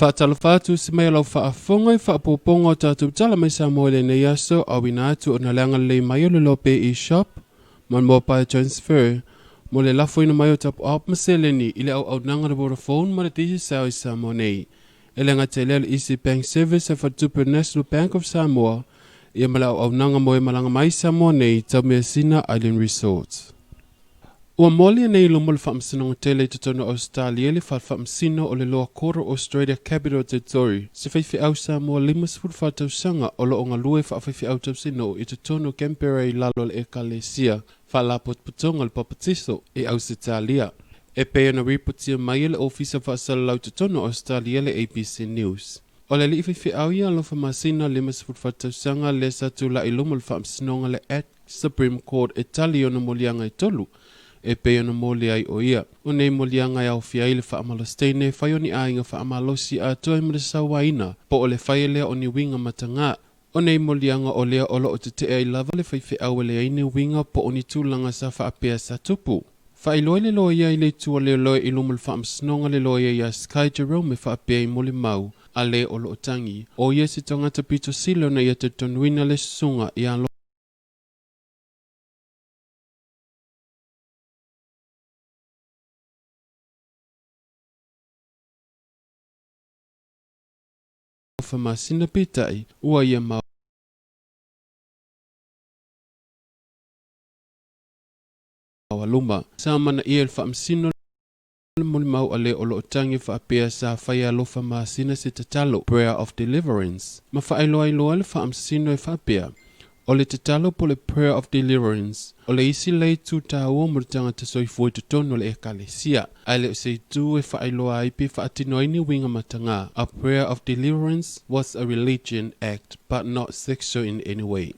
Faatalofa atu se mai o lau faafofoga i faaopoopoga o tatou tala mai Samoa i lenei aso, auina atu ona le agalelei mai o le Lope eShop ma le Mobile Transfer mo le lafoina mai o tapuapu ma seleni i le auaunaga a le Vodafone ma le Digicel i Samoa nei. E le gata i lea o le Easy Bank Service a Faletupe o le National Bank of Samoa ia ma le auaunaga mo e malaga mai i Samoa nei tau Measina Island Resort. Ua molia nei i luma o le Faamasinoga Tele i totonu o Ausetalia le Fale Faamasino o le Lower Court o Australia Capital Territory, se faifeau Samoa 54 tausaga o lo o galue faafaifeau tausinuu i totonu o Canberra i lalo o le Ekalesia Faalapotopotoga o le Papatiso i Ausetalia. E pei ona ripotia mai e le Ofisa Faasalalau i totonu o Ausetalia le ABC News. O le alii faifeau ia Alofa Masina, 54 tausaga, lea sa tulai i luma o le Faamasinoga le Act Supreme Court e tali i ona moliaga e tolu, e pei ona moli ai o ia. O nei moliaga e aofia ai le faamalositeine e fai o ni aiga faamalosi atoa ai ma le sauaina, po o le faia lea o ni uiga matagā. O nei moliaga o lea o lo o tetee ai lava le faifeau e leai ni uiga po o ni tulaga sa faapea sa tupu. Faailoa i le loia i le itu o leoleo i luma o le faamasinoga le loia iā Sky Jerome e faapea i molimau a le o lo o tagi, o ia se tagata pito sili ona ia talitonuina le susuga ia Alofa Masina peitai ua ia maualuma. Sa amanaia e le Faamasino le molimau a le o lo o tagi faapea sa fai e Alofa Masina se tatalo, prayer of deliverance, ma faailoailoa le Faamasino e faapea, O le tatalo po o le prayer of deliverance, o le isi lea itu taua mo le tagata soifua i totonu o le Ekalesia, ae le o se itu e faailoa ai pe faatino ai ni uiga matagā. A prayer of deliverance was a religion act but not sexual in any way.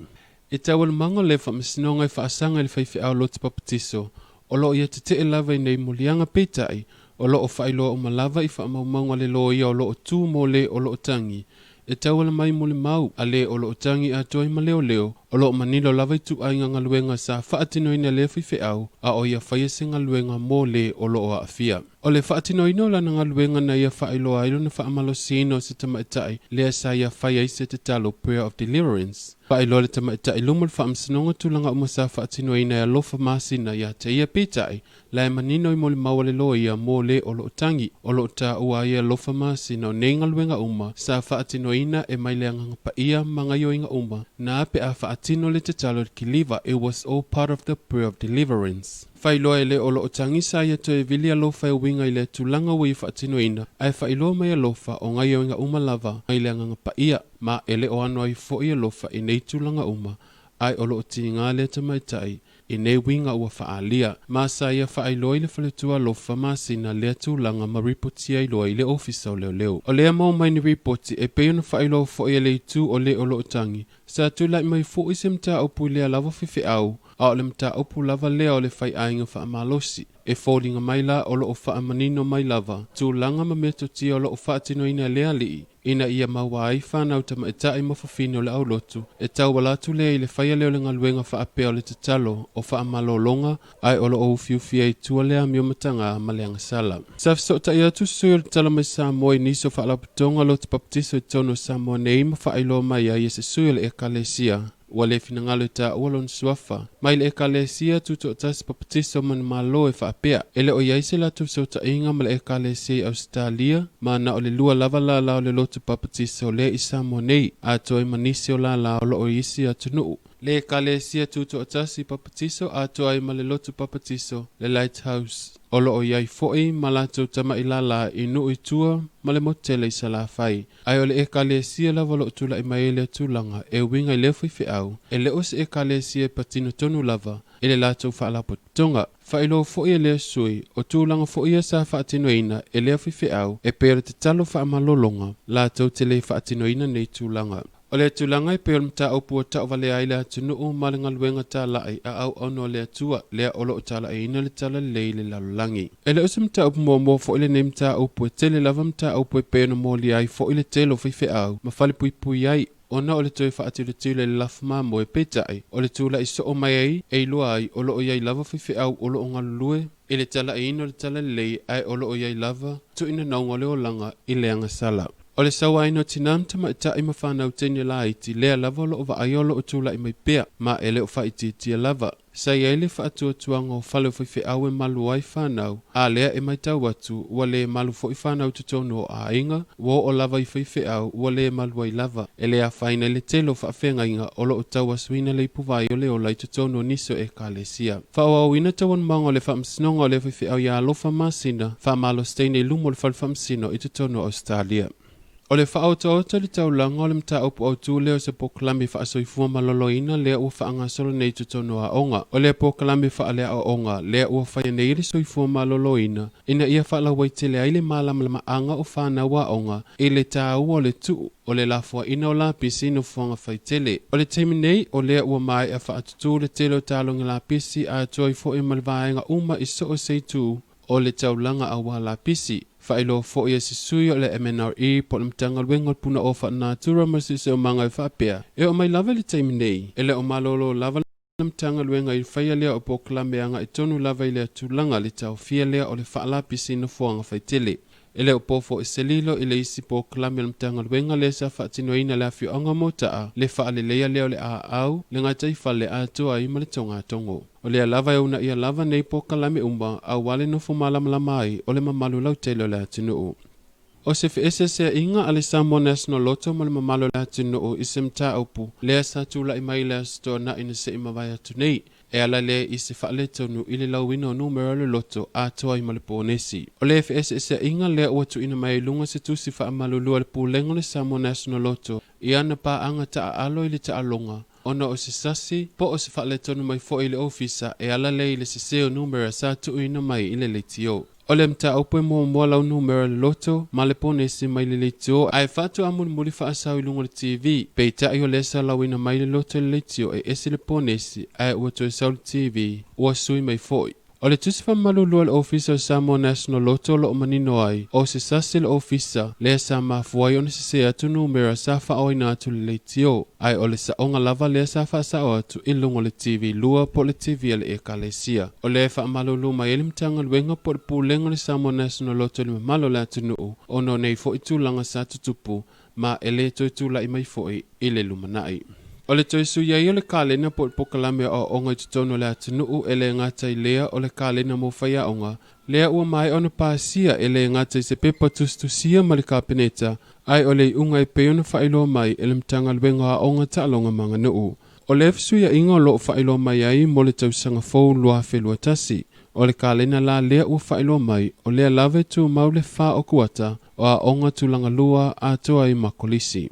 I taualumaga o lea faamasinoga e faasaga i le faifeau lotu papatiso, o lo o ia tetee lava i nei moliaga peitai, o lo o faailoa uma lava i faamaumauga a le loia o lo o tu mo le o lo o tagi e tauala mai molimau a le o lo o tagi atoa i maleoleo, o lo o manino lava ituaiga galuega sa faatinoina e lea faifeau, a o ia faia se galuega mo le o lo o aafia. O le faatinoina o lana galuega na ia faailoa ai lona faamalosiina o se tamaitai lea sa ia fai ai se tatalo, prayer of deliverance. Faailoa le tamaitai luma o le faamasinoga tulaga uma sa faatinoina e Alofa Masina ia te ia peitai la e manino i molimau a le loia mo le o lo o tagi o lo o taua ai e Alofa Masina o nei galuega uma sa faatinoina e mai le Agaga Paia ma gaioiga uma na pe a faatino le tatalo i le kiliva it was all part of the prayer of deliverance. Faailoa e le o lo o tagi sa ia toe vili alofa e uiga i lea tulaga ua ia faatinoina ae faailoa mai alofa o gaioiga uma lava mai le Agaga Paia Ma e le o ano ai foʻi alofa i nei tulaga uma, ae o lo o tiga lea tamaitai i nei uiga ua faaalia. Ma sa ia faailoa i le faletua alofa masina lea tulaga ma ripotia ai loa i le ofisa o leoleo. O lea maua mai ni ripoti e pei ona faailoa foʻi e le itu o le o lo o tagi, sa tulai mai foʻi se mataupu i lea lava faifeau, a o le mataupu lava lea o le faiaiga faamalosi. E foliga mai la o lo o faamanino mai lava tulaga ma metotia o lo o faatinoina e le alii, ina ia maua ai fanau tamaitai ma fafine o le aulotu, e tauala atu lea i le faia lea o le galuega faapea o le tatalo o faamalologa ae o lo o ufiufi ai i tua le amio matagā ma le agasala. Sa fesootai atu sui o le tala mai Samoa i nisi o faalapotopotoga lotu papatiso i totonu o Samoa nei ma faailoa mai ai e se sui o le Ekalesia Ua le finagalo e taua lona suafa mai le Ekalesia Tutoatasi Papatiso Manumalo e faapea, e le o i ai se latou fesootaiga ma le Ekalesia i Ausetalia, ma na o le lua lava lala o le lotu papatiso lea i Samoa nei, atoa ai ma nisi o lala o lo o i isi atunuu. Le Ekalesia Tutoatasi Papatiso atoa ai ma le lotu papatiso le Lighthouse o lo o i ai foi ma latou tama'i lala i nuu i tua ma le motele i Salafai. Ae o le Ekalesia lava o lo o tulai mai ai lea tulaga e uiga i lea faifeau, e le o se Ekalesia e patino tonu lava i le latou faalapotopotoga. Faailoa foi e lea sui, o tulaga foi ia sa faatinoina e lea faifeau e pei o le tatalo faamalologa, latou te le faatinoina nei tulaga. O lea tulaga e pei o le mataupu ua tauvalea ai le atunuu ma le galuega talai a auauna o le Atua, lea o lo o talaiina le talalelei i le lalolagi. E le o se mataupu muamua foi lenei mataupu, e tele lava mataupu e pei ona molia ai foi le tele o faifeau ma falepuipui ai. ona o le toe faatilotilo i le lafu mamoe, peitai o le tula'i so'o mai ai e iloa ai o lo'o i ai lava faife'au o lo'o galulue i le tala'iina o le talalelei ae o lo'o i ai lava tu'inanauga o le olaga i le agasala. O le sauaina o tinā ma tama'ita'i ma fanau teine laiti lea lava o lo'o va'aia o lo'o tula'i mai pea ma e le o fa'aitiitia lava. Sa i ai le fa'atuatuaga o fale o faife'au e malu ai fanau, a lea e matau atu ua lē malu fo'i fanau i totonu o aiga, ua oo lava i faife'au ua lē malu ai lava. E le afaina i le tele o fa'afeagaiga o lo'o tauasuina le ipuvai o le ola i totonu o nisi o ekalesia. Fa'aauauina taualumaga o le faamasinoga o lea faife'au iā Alofa Masina fa'amalositaina i luma o le fale faamasino i totonu o Ausetalia. O le faaotaota i le taulaga o le mataupu autū lea o se polokalame faasoifua maloloina lea ua faagasolo nei i totonu o aoga. O lea polokalame faaleaoaoga lea ua faia nei e le Soifua Maloloina ina ia faalauaitele ai le malamalamaaga o fanau aoga i le tāua o le tuu o le lafoaiina o lapisi i nofoaga faitele. O le taimi nei, o lea ua maea faatutū le tele o talogi lapisi atoa ai foi ma le vaega uma i so o se itu o le taulaga auā lapisi. Faailoa fo'i e se sui o le MNRE po o le Matagaluega o le Punaoa Faalenatura ma le Siosiomaga e faapea, e oo mai lava i le taimi nei, e le o malōlō lava le Matagaluega i le faia lea o polokalame aga'i tonu lava i lea tulaga le taofia lea o le faalapisi i nofoaga faitele. E le o po fo'i se lilo i le isi polokalame a le Matagaluega lea sa faatinoina i le afioaga o Mota'a, le faaleleia lea o le aau, le gataifale atoa ai ma le togatogo. O lea lava e uunaia lava nei polokalame uma auā le nofo malamalama ai o le mamalu lautele o le atunuu. O se feeseesea'iga a le Samoa National Lotto ma le mamalu o le atunuu i se mataupu lea sa tula'i mai i le Aso Toana'i na se'i mavae atu nei, e ala lea i se faaletonu i le lauina o numera o le loto atoa ai ma le ponesi. O le feeseesea'iga lea ua tuuina mai ai i luga se tusi faamalulu a le Pulega o le Samoa National Lotto i ana paaga taaalo i le taaloga ona o se sasi po o se faaletonu mai foi i le ofisa e ala lea i le sesē o numera sa tuuina mai i le leitio. O le mataupu e muamua lau numera o le loto ma le ponesi mai le leitio ae faatoa mulimuli faasao i luga o le TV. Peitai o lea sa lauina mai le loto i le leitio e ese le ponesi ae ua toe sau i le TV ua sui mai foi. O le tusi faamalulu a le Ofisa o Samoa National Lotto o lo o manino ai, o se sasi le Ofisa lea sa mafua ai ona sesē atu numera sa faaoina atu i le leitio, ae o le saoga lava lea sa faasao atu i luga o le TV 2 po o le TV a le Ekalesia. O lea e faamalulu mai ai le Matagaluega po o le Pulega o le Samoa National Lotto i le mamalu o le atunuu ona o nei foi tulaga sa tutupu ma e lē toe tula'i mai fo'i i le lumana'i. O le toe sui ai o le kalena po o le polokalame o aoaoga i totonu o le atunuu e lē gata i lea o le kalena mo faiaoga, lea ua maea ona pasia e lē gata i se pepa tusitusia ma le Kapeneta, ae o le iuga e pei ona faailoa mai e le Matagaluega o Aoga Taaloga ma Aganuu. O lea fesuia'iga o lo'o faailoa mai ai mo le tausaga fou 2021. O le kalena la lea ua faailoa mai, o lea lava e tumau le fa o kuata o aoga tulaga lua atoa ai ma kolisi.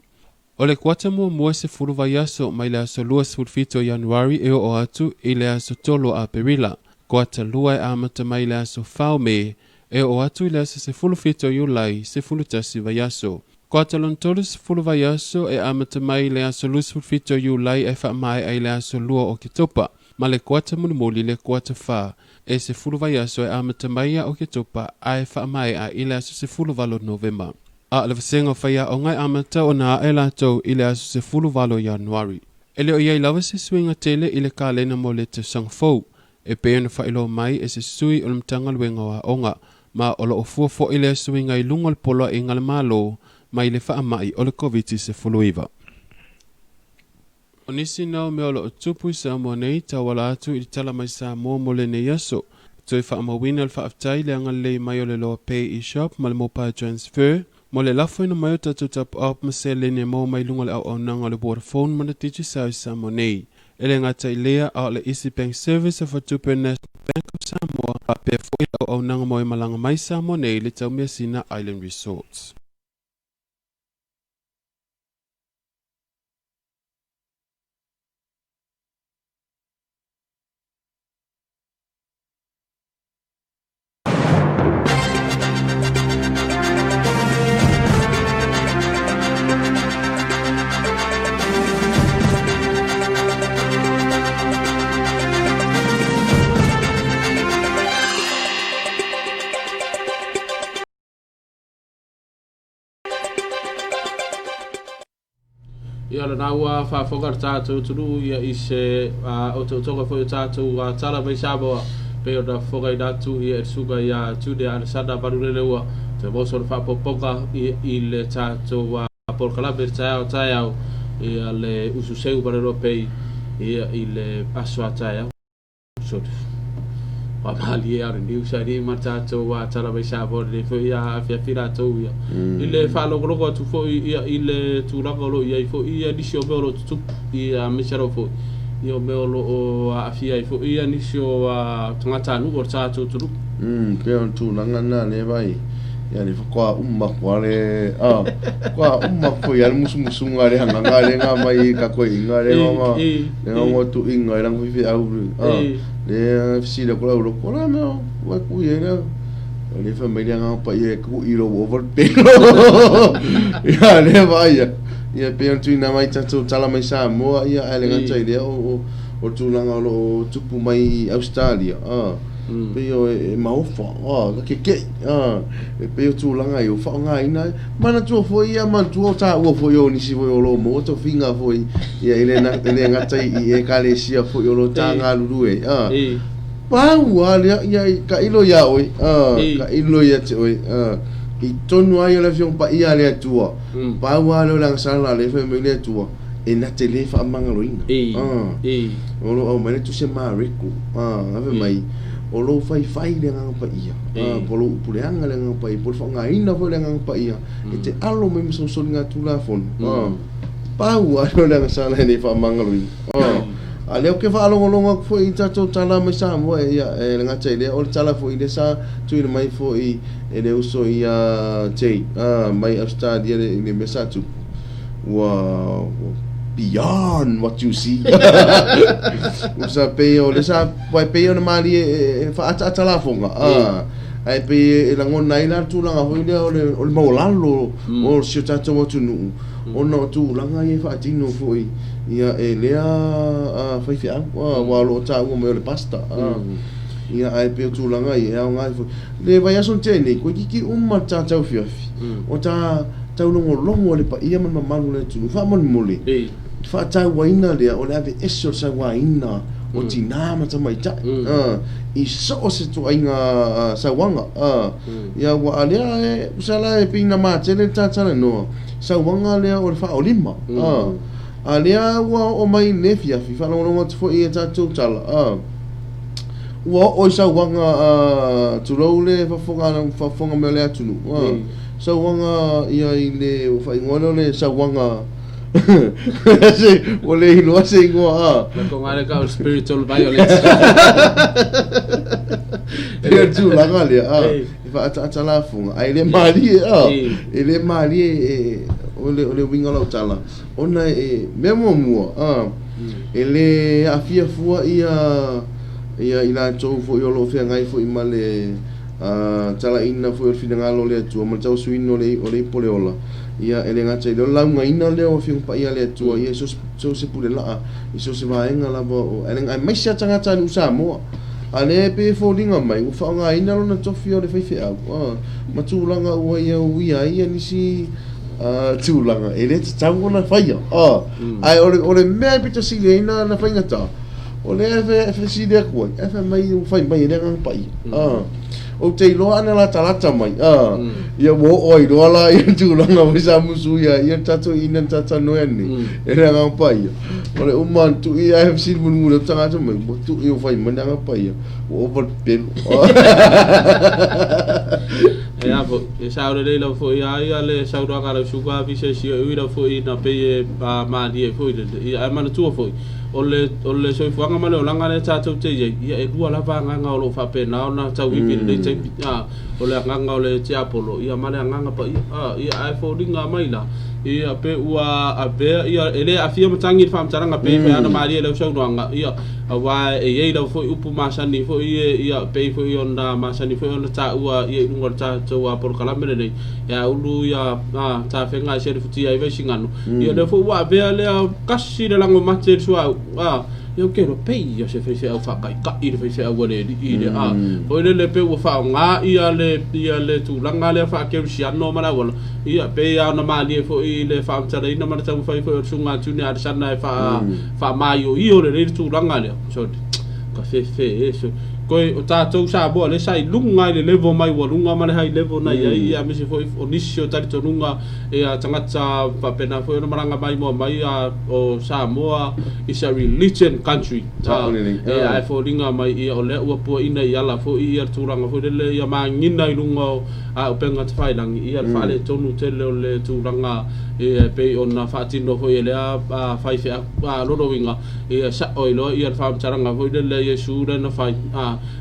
O le kuata muamua e 10 vaiaso mai le aso 27 o Ianuari e oo atu i le aso 3 o Aperila. Kuata lua e amata mai le aso 4 o Me e oo atu i le aso 17 o Iulai, 11 vaiaso. Kuata lona tolu 10 vaiaso e amata mai le aso 27 o Iulai ae faamaea i le aso 2 o Oketopa, ma le kuata mulimuli le kuata fa e 10 vaiaso e amata mai ia Oketopa ae faamaea i le aso 18 o Novema. A o le vasega o faiaoga e amata ona ae latou i le aso 18 o Ianuari. E le o i ai lava se suiga tele i le kalena mo le tausaga fou, e pei ona faailoa mai e se sui o le Matagaluega o Aoga, ma o lo o fua foi lea suiga i luga o le poloaiga a le Malo mai le faamai o le Koviti-19. O nisi na o mea o lo o tupu i Samoa nei tauala atu i le tala mai Samoa mo lenei aso. Toe faamauina le faafetai i le agalelei mai o le Loa Pay eShop ma le Mobile Transfer mo le lafoina mai o tatou top up ma seleni e maua mai luga o le auaunaga o le Vodafone ma le Digicel i Samoa nei. E le gata i lea, a o le Easy Bank Service a faletupe National Bank of Samoa faapea foi le auaunaga mo e malaga mai Samoa nei i le Taumeasina Island Resorts.
Ia lena ua faafofoga le tatou atunuu ia i se otootoga foi o tatou tala mai Samoa pei ona fofogaina atu ia e le susuga ia Junior Alesana Manuleleua toe maua sona faaopoopoga ia i le tatou polokalame i le taeao taeao ia le ususeu ma le lopei ia i le aso a taeao. Sort of faamalie a o le news a alii ma tatou a tala mai Samoa lenei foi a afiafi latou ia i le faalogologo atu foi ia i le tulaga o lo o i ai foi ia nisi o mea o lo o tutupu ia aemaise lava foi ia o mea o lo o aafia ai foi ia nisi o tagatanuu o le tatou atunuu.
Pei o le tulaga lena lea vai ia le faatoa uma atu lava le a faatoa uma atu foi lava le musumusuga a le agaga lea na aumai i tatou aiga lea na lea na ona tuuina ai lana faifeau a lea fesili atu le aulotu o le a le mea ua e tui ai lea o lea fai mai le agaga paia e tui lou ova le pelo ia lea vaai atu ia pei ona tuuina mai tatou tala mai Samoa ia ae le gata i lea o o le tulaga o lo o tupu mai i Ausetalia a pei o e maofa a ka keke'i a e pei o tulaga ia ua faaaogaina ai. Manatua foi ia, manatua o taua foi o nisi foi o lo o maua tofiga foi ia e le e le gata i ekalesia foi o lo o ta galulue ai. A pau lava lea ia tailo ia oe, a tailo ia te oe, a i totonu lava ia o le Afioga Paia a le Atua, pau lava lea o le agasala a lea e fai mai le Atua, e na te le faamagaloina. A o lo o aumai le Tusi a Mareko, a fai mai, o lou faifai le Agaga Paia, a po o lou upuleaga le Agaga Paia, po o le faaaogaina foi o le Agaga Paia e te alo mai ma solisoligatulafono, a pau lava lea o le agasala e le faamagaloina. A a lea ou te faalogologo atu foi i tatou tala mai Samoa, ia e le gata i lea, o le tala foi lea sa tuuina mai foi e le uso ia Jay, a mai Ausetalia i le mea sa tupu. Ua beyond what you see. Ua sa pei o le sa ua pei ona malie e faaataata lafoga. Ah, ae pei e lagona ai la le tulaga foi lea o le o le maualalo o si o tatou atunuu ona o tulaga ia e faatino foi ia e lea faifeau aua o lo o taua mai o le pastor. Ia ae pei o tulaga ia e aoga ai foi. Le vaiaso na tea nei, toeitiiti uma le ta taufiafi o ta taulogologo i le paia ma le mamalu o le atunuu. Faamolemole, faatauaina lea o le aveese o le sauaina o tina ma tamaitai i so o se ituaiga sauaga. Ia aua a lea e usa la e pei na matele le ta talanoa, sauaga lea o le faaolima. A lea ua oo mai i lenei afiafi, faalogologo atu foi i a tatou tala, Ua oo i sauaga tulou le faafofoga mai o le atunuu, sauaga ia i le ua faaigoa lea o le sauaga ua le iloa se igoa a.
Lako le kau spiritual violence.
Pei o le tulaga lea a, e faaataata lafoga ae le malie a, e le malie o le uiga o lau tala ona e mea muamua a, e le aafia fua ia ia i latou foi o lo o feagai foi ma le talaina foi o le finagalo o le Atua ma le tauasuina o le o le ipu o le ola. Ia e le gata i lea, o le laugaina lea o Afioga Paia a le Atua ia i so o se pule laa, i so o se vaega lava o aemaise lava tagatanuu Samoa. A lea e pei e foliga mai ua faaaogaina lona tofi o le faifeau ma tulaga ua ia uia ai ia nisi tulaga e le tatau ona faia. Ae o le, o le mea e pito sili ai na, na faigata, o lea e fesili atu ai, ae fai mai ua fai mai e le Agaga Paia. Ou te iloa ana latalata mai, ia ua oo ai loa la ia tulaga foi sa musu ia ia tatou ina talanoa nei, e le Agaga Paia. O le uma ona tui ae fesili mulimuli atu tagata mai, ua tui ua fai mai le Agaga Paia, ua ova le pepelo.
Ea foi, e sao lelei lava foi ia ia le saunoaga a lau suka vise si ui lava foi na pei e malie foi lele. Ia ae manatua foi, o le, o le soifuaga ma le olaga lea tatou te i ai, ia e lua lava agaga o lo o faapena ona tauivi i lenei taimi. A, o le agaga o le tiapolo, ia ma le agaga paia. A, ia ae foliga mai la, ia pe ua avea, ia e le aafia matagi i le faamatalaga pei foi ana malie i lau saunoaga, ia Aua e i ai lava foi upu masani foi ia, ia pei foi ona masani foi ona taua ia i luga o le tatou polokalame lenei, e aulu ia tafega e selefutia ai Vaisigano. Ia lea foi ua avea lea kasi le lago mate i le suauu, a, Ia ou te iloa pei ia se faifeau faataitai le faifeau a le alii lea a. Foi lele pei ua faaaoga ia le ia le tulaga lea faakerisiano ma le auala, ia pei lava ona malie foi i le faamatalaina ma le taumafai foi o le Susuga a Junior Alesana e faa faamaioio lelei le tulaga lea. Sorry. Ka fefe e so. Koe o tatou Samoa lea sa i luga i le level maiualuga ma le high level na i ai ia aemaise foi o nisi o talitonuga ia tagata faapena foi ona malaga maimoa mai a o Samoa is a religion country. Ia ae foliga mai ia o lea ua puaina i ala foi ia le tulaga foi lele ia magina i luga o auupega tafailagi ia le faaletonu tele o le tulaga ia e pei ona faatino foi e lea faifeau. O lona uiga ia sao ai loa ia le faamatalaga foi lele a Iesu lea na fai,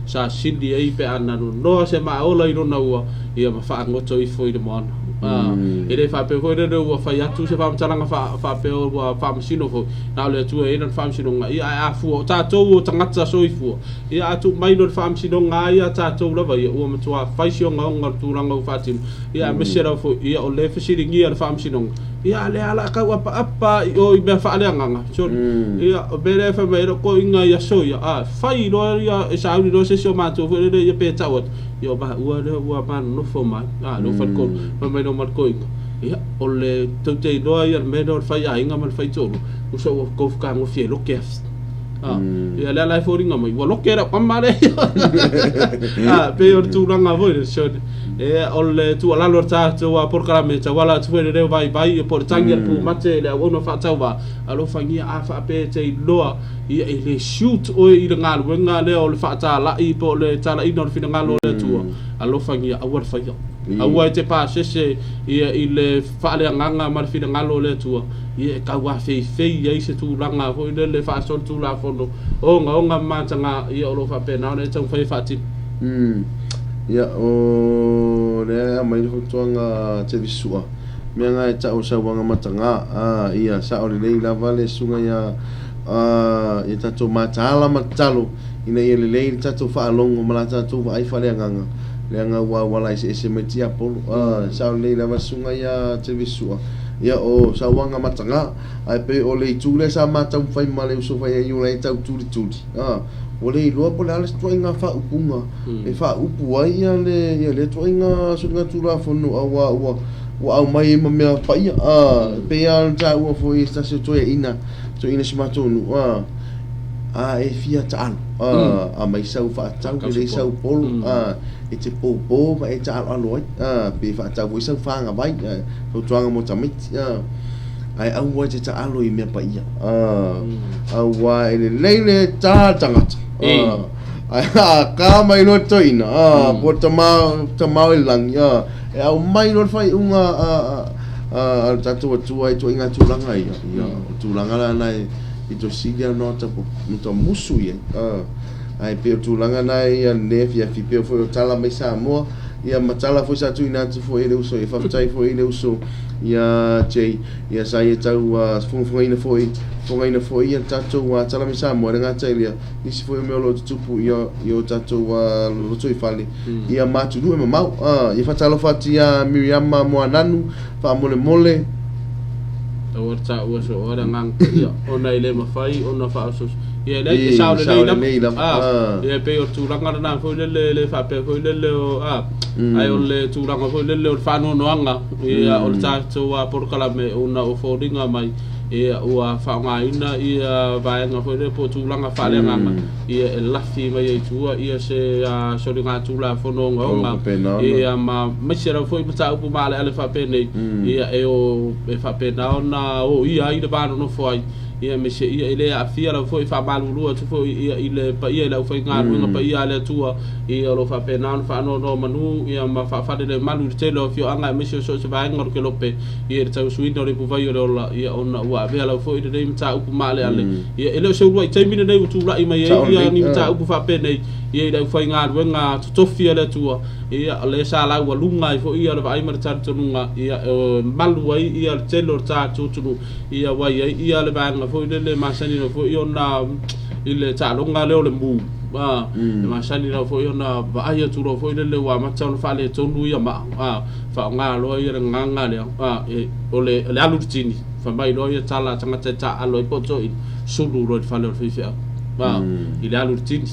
sa sili ai pe a na nonoa se maaola i lona ua, ia ma faagoto ifo i le moana. E le faapea foi lele ua fai atu se faamatalaga faapea ua faamasino foi, na o le Atua e i ai lana faamasinoga, ia ae a fua, o tatou o tagata soifua, ia a tuu mai loa le faamasinoga a ia tatou lava ia, ua matua fai si ogaoga o le tulaga ua faatino, ia aemaise lava foi, ia o lea e fesiligia le faamasinoga, Ia, a lea la tau apaapa i o i mea faaleagaga. Sorry. Ia, o mea lea e fai mai ai lou toeaina i aso ia, a, fai loa ia, e sauni loa se isi o matou foi lele ia pe tau atu, ia o maua lea ua manonofo mai, a, lou faletolu, fai mai loa ma le toeaina, ia, o le, tou te iloa ia le mea lea o le faiaiga ma le faitoalua, tusa ua tou fetagofi e loke afi. A, ia lea la e foliga mai, ua loke lau tama lea. A, pei o le tulaga foi lea, sorry. E, o le tuualalo a le tatou polokalame e tauala atu foi i le leo vaivai po o le tagi a le pumate i le auauna faatauvaa, alofagia a faapea e te iloa ia e le suit oe i le galuega lea o le faatalai po o le talaiina o le finagalo o le Atua, alofagia aua le faia. Aua e te pasese ia i le faaleagaga ma le finagalo o le Atua, ia e tauafeifei ai se tulaga foi lele faasolitulafono ogaoga ma mataga ia o lo o faapena ona e taumafai e faatino.
Ia, o lea e aumai le fautuaga a Tevisua, mea na e tau o sauaga mataga, a, ia, sao lelei lava le susuga ia, a, ia tatou mataala ma tatalo ina ia lelei le tatou faalogo ma la tatou vaai faaleagaga, leaga ua auala eseese mai tiapolo. A, sao lelei lava le susuga ia Tevisua, ia, o sauaga mataga, ae pei o le itu lea sa ma taumafai ma le uso faiaio la e tau tulituli, a, ua le iloa po o le a le isi ituaiga faaupuga e faaupu ai ia le ia lea ituaiga soligatulafono aua ua ua aumai ai ma mea paia a e pei lava ona taua foi e se tasi o toeaiina toeaiina o si matou nuu a a e fia taalo a aumai sau faatau lelei sau polo a e te popo ma e taaloalo ai a pe faatau foi sau fagavai fautuaga mo tamaiti a ae aua e te taalo i mea paia a aua e lelei le ta tagata a Ae ka mai loa le toeaina, a, po o le tama, tama o i le lagi, a, e aumai loa le faaiuga a, a, a le tatou Atua i ituaiga tulaga ia, ia, o tulaga la na e pito sili lava ona ta musu i ai, a, ae pei o tulaga na ia lenei afiafi, pei foi o tala mai Samoa, ia ma tala foi sa tuuina atu foi e le uso, ia faafetai foi i le uso ia Jay, ia sa ia tau fogafogaina foi, fogaina foi ia le tatou tala mai Samoa, e le gata i lea, nisi foi o mea o lo o tutupu i o tatou lotoifale, ia ma atunuu e mamao. Ia faatalofa atu ia Miriama Moananu, faamolemole.
Aua le taua soo le agaga paia ona e le mafai ona faaosooso. Ia e leai, e sao lelei lava. Ia e pei o le tulaga lena foi lele e le faapea foi lele o a ae o le tulaga foi lele o le faanoanoaga ia o le tatou polokalame ona o foliga mai Ia, ua faaaogaina ia vaega foi lea po o tulaga faaleagaga, ia e lafi mai ai i tua ia se soligatulafono ogaoga, ia ma aemaise lava foi mataupu maaleale faapenei, ia e o e faapena ona oia ai le va nonofo ai, ia aemaise ia e le aafia lava foi, e faamalulu atu foi ia i le paia i le aufaigaluega paia a le Atua, ia o lo o faapena ona faanonomanu ia ma faafalelemalu i le tele o afioaga aemaise o so o se vaega o le Kelope. Ia i le tausuina o le ipuvai o le ola, ia ona ua avea lava foi lenei mataupu maaleale. Ia e le o se uluai taimi lenei ua tulai mai ai ia ni mataupu faapenei, ia i le aufaigaluega totofi a le Atua, ia o lea sa laualuga ai foi ia le vaai ma le talitonuga, ia e malu ai ia le tele o le tatou atunuu, ia ua i ai ia le vaega foi lele e masani lava foi ona i le taaloga lea o le mu. A, e masani lava foi ona vaai atu loa foi lele ua amata ona faaletonu ia maa, a, Faaaoga loa ia le gagana lea, a, e, o le, o le alu i le tini, fai mai loa ia tala a tagata e taaalo ai po o toeaina, sulu loa i le fale o le faifeau i le alu i le tini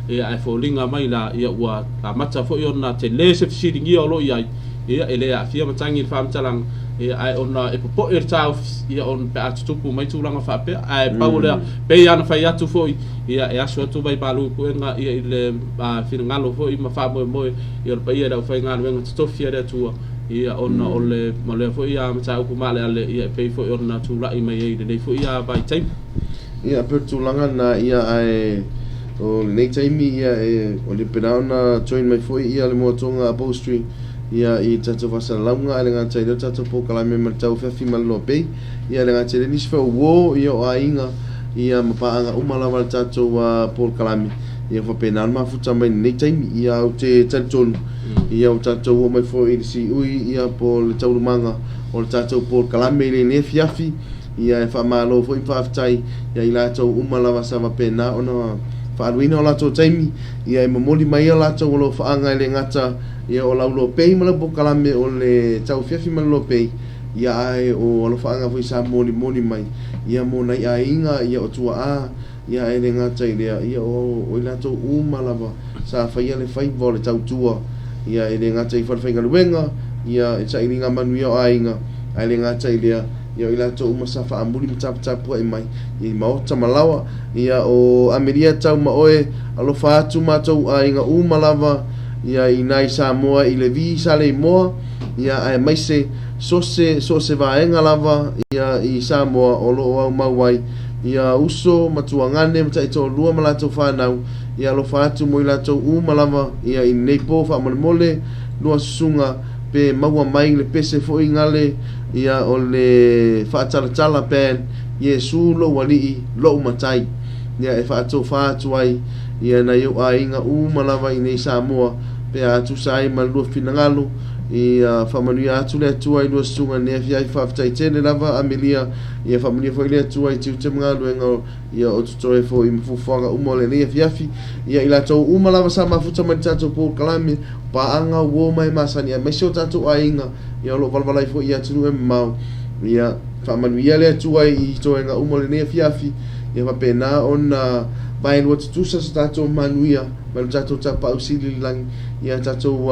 ia ae foliga mai la ia ua amata foi ona tele se fesiligia o lo o i ai ia e le aafia matagi i le faamatalaga ia ae ona e popoe le taofi ia ona pe a tutupu mai tulaga faapea ae pau o lea pei lava ona fai atu foi ia e aso atu vaimalu i puega ia i le finagalo foi ma faamoemoe ia o le paia i le aufaigaluega totofi a le Atua ia ona o le o lea foi mataupu maaleale ia e pei foi ona tulai mai ai i lenei foi vaitaimi.
Ia pei o le tulaga lena ia ae o lenei taimi ia e o le pena ona join mai foi ia le moatoga upholstery ia i tatou faasalalauga ae le gata i lea o tatou polokalame ma le tauafiafi ma le loa pei ia le gata i lea nisi foi o uo ia o aiga ia ma paaga uma lava le tatou polokalame ia faapena ona mafuta mai lenei taimi ia ou te talitonu ia ua tatou oo mai foi i le siui ia po o le taualumaga o le tatou polokalame i lenei afiafi. Ia e faamalo foi ma faafetai ia i latou uma lava sa faapena ona faaaluina o latou taimi, ia e momoli mai ai latou alofaaga e le gata ia o lau lopei ma lau polokalame o le tauafiafi ma le lopei, ia ae o alofaaga foi sa molimoli mai ia mo nai aiga ia o tuaa, ia ae le gata i lea ia o i latou uma lava sa faia le faiva o le tautua ia e le gata i falefaigaluega ia i sailiga manuia o aiga ae le gata i lea ia o i latou uma sa faamuli ma taputapuai mai i maota ma laoa ia o Amelia tau ma oe alofa atu matou aiga uma lava ia i nai Samoa i le vi Saleimoa ia aemaise so se so se vaega lava ia i Samoa o lo o aumau ai ia uso ma tuagane ma taitoalua ma latou fanau ia alofa atu mo i latou uma lava ia i lenei po faamolemole lua susuga pe maua mai le pese foi gale ia o le faatalatala band Iesu lou alii lou matai ia e faatofa atu ai ia nai ou aiga uma lava i nei Samoa pe a tusa ai ma le lua finagalo ia faamanuia atu le Atua i lua susuga i lenei afiafi faafetai tele lava Amelia Ia faamanuia foi le Atua i tiute ma galuega ia o totoe foi ma fuafuaga uma o lenei afiafi. Ia i latou uma lava sa mafuta mai le tatou polokalame, paaga, uo ma e masani aemaise o tatou aiga ia o lo o valavala ai foi i atunuu e mamao. Ia faamanuia le Atua i toega uma o lenei afiafi, ia faapena ona vaelua tutusa so tatou manuia mai lo tatou Tapaau Sili i le lagi. Ia tatou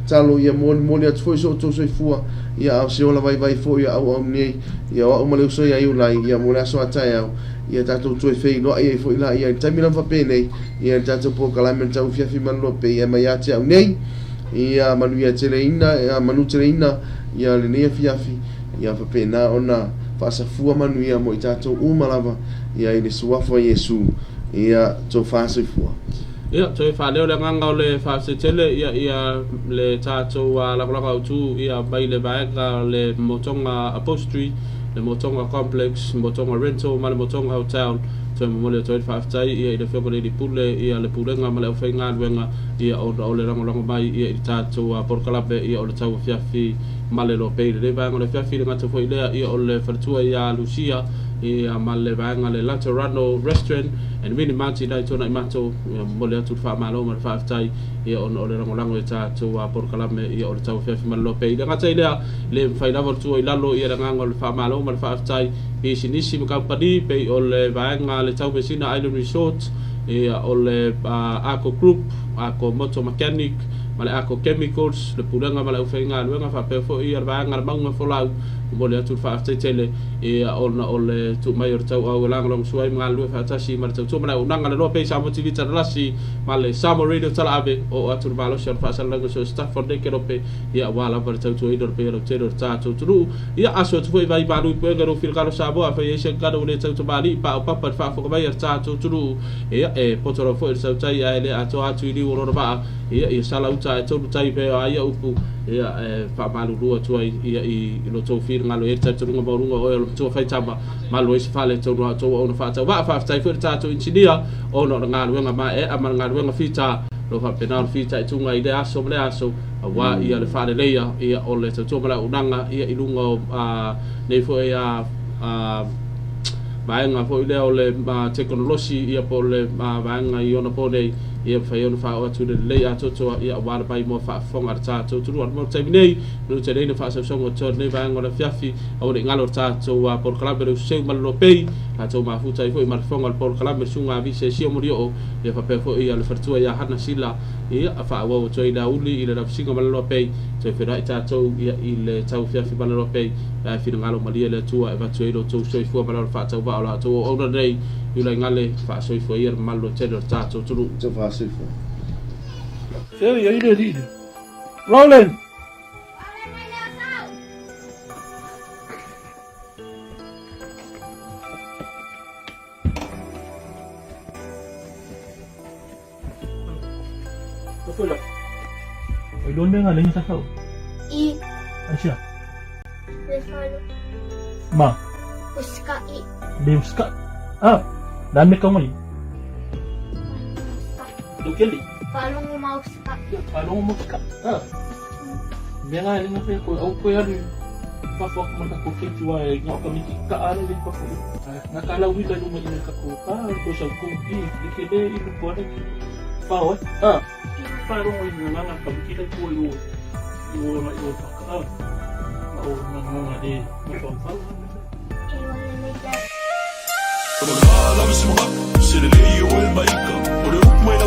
tatalo ia molimoli atu foi so outou soifua, ia a o se ola vaivai foi a auau nei, ia o au ma le uso ia Iulai, ia mo le aso a taeao, ia tatou toe feiloai ai foi laia i le taimi lava faapenei, ia i le tatou polokalame o le tauafiafi ma le lope, ia mai ia te au nei, ia manuia teleina, ia manuteleina, ia lenei afiafi, ia faapena ona faasafua manuia mo i tatou uma lava, ia i le suafa o Iesu, ia tofa soifua.
Ia, toe faaleo le agaga o le faafetai tele ia ia le tatou lagolago autu ia mai le vaega le Motoga Upholstery, le Motoga Complex, Motoga Rental ma le Motoga Hotel. Toe momoli atu ai le faafetai ia i le Afioga i le Alii Pule ia le Pulega ma le aufaigaluega ia ona o le lagolago mai ia i le tatou polokalame ia o le tauafiafi ma le loa pei lenei vaega o le afiafi le gata foi lea ia o le faletua ia Lucia ia ma le vaega le Laterano Restaurant and Mini Mart ina i tuanai matou ia momoli atu le faamalo ma le faafetai ia ona o le lagolago i tatou polokalame ia o le tauafiafi ma le loa pei le gata i lea le mafai lava le tua i lalo ia le agaga o le faamalo ma le faafetai pisinisi ma kamupani pei o le vaega le Taumeasina Island Resort ia o le Arco Group Arco Motor Mechanic ma le Arco Chemicals, le Pulega ma le Aufaigaluega faapea foi le Vaega a le Mauga Folau. Momoli atu le faafetai tele ia ona o le tuu mai o le tauau e lagolagosua ai ma galulue faatasi ma le tautua ma le auaunaga le loa pei Samoa TV Talalasi ma le Samoa Radio Talaave. Oo atu le malosi o le faasalalauga so staff o lenei kelope ia aua lava le tautuaina o le paia lautele o le tatou atunuu. Ia aso atu foi vai malu i puega i lou finagalo Samoa afai e i ai se gagana ua le tautamalii paopapa i le faafofoga mai a le tatou atunuu. Ia e poto lava foi le tautai ae le atoa atu i liu o lona vaa. Ia, ia sala uta ae tonu tai pea a ia upu, ia, e faamalulu atu ai, ia, i lo tou finagalo. E i ai le talitonuga maualuga o oe o le matua faitama, malu ai se fale tonu a outou auauna faatauvaa. Faafetai foi i le tatou inisinia ona o le galuega maeaea ma le galuega fita, o lo o faapena ona fitaituga i lea aso ma lea aso, aua, ia, le faaleleia, ia, o le tautua ma le auaunaga, ia, i luga o, a, nei foi, a, a, vaega foi lea o le tekonolosi, ia, po o le vaega i ona po nei, ia mafai ai ona faaoo atu i le lelei atoatoa, ia aua le maimoa faafofoga a le tatou atunuu. Mo le taimi nei, nu te nei na faasausauga o lenei vaega o le afiafi, aua ne i galo le tatou polokalame le useu ma le lopei. Tatou mafuta ai foi ma le fofoga o le polokalame le susuga a Vise Sio Molioo, ia faapea foi le faletua ia Hana Sila, ia faaauau atu ai le aoauli i le lausiga ma le loa pei, toe feiloai tatou ia i le tauafiafi ma le loa pei, pe a e finagalo malie le Atua e avatu ai lo outou soifua ma le ola faatauvaa o la outou auauna lenei i ulaigale, faasoifua ia le mamalu lautele o le tatou atunuu.
Faasoifua.
Seu ia ile li. Roland. Oi lon nga lengi sa kau.
I.
Asia.
Le falo.
Ma.
Uska i.
Le uska. Ah, dan me kau mai. Lo keli.
Falungu ma uska.
Falungu ma uska. Ah. Me nga lengi fe ko au ko ya ni. Pa fo ko na ko ke tua e nga ka mi ka ara le pa ko. Nga kala wi ka luma ina ka ko ka ko sa ko i i ke le i ko na. Fa o. Ah. Falungu i nga nga ka mi ki ko i o. I o na i o pa ka. Ma o na nga le ma fa fa.
O le lava se maga, se le lei o e maika, o le upu mai.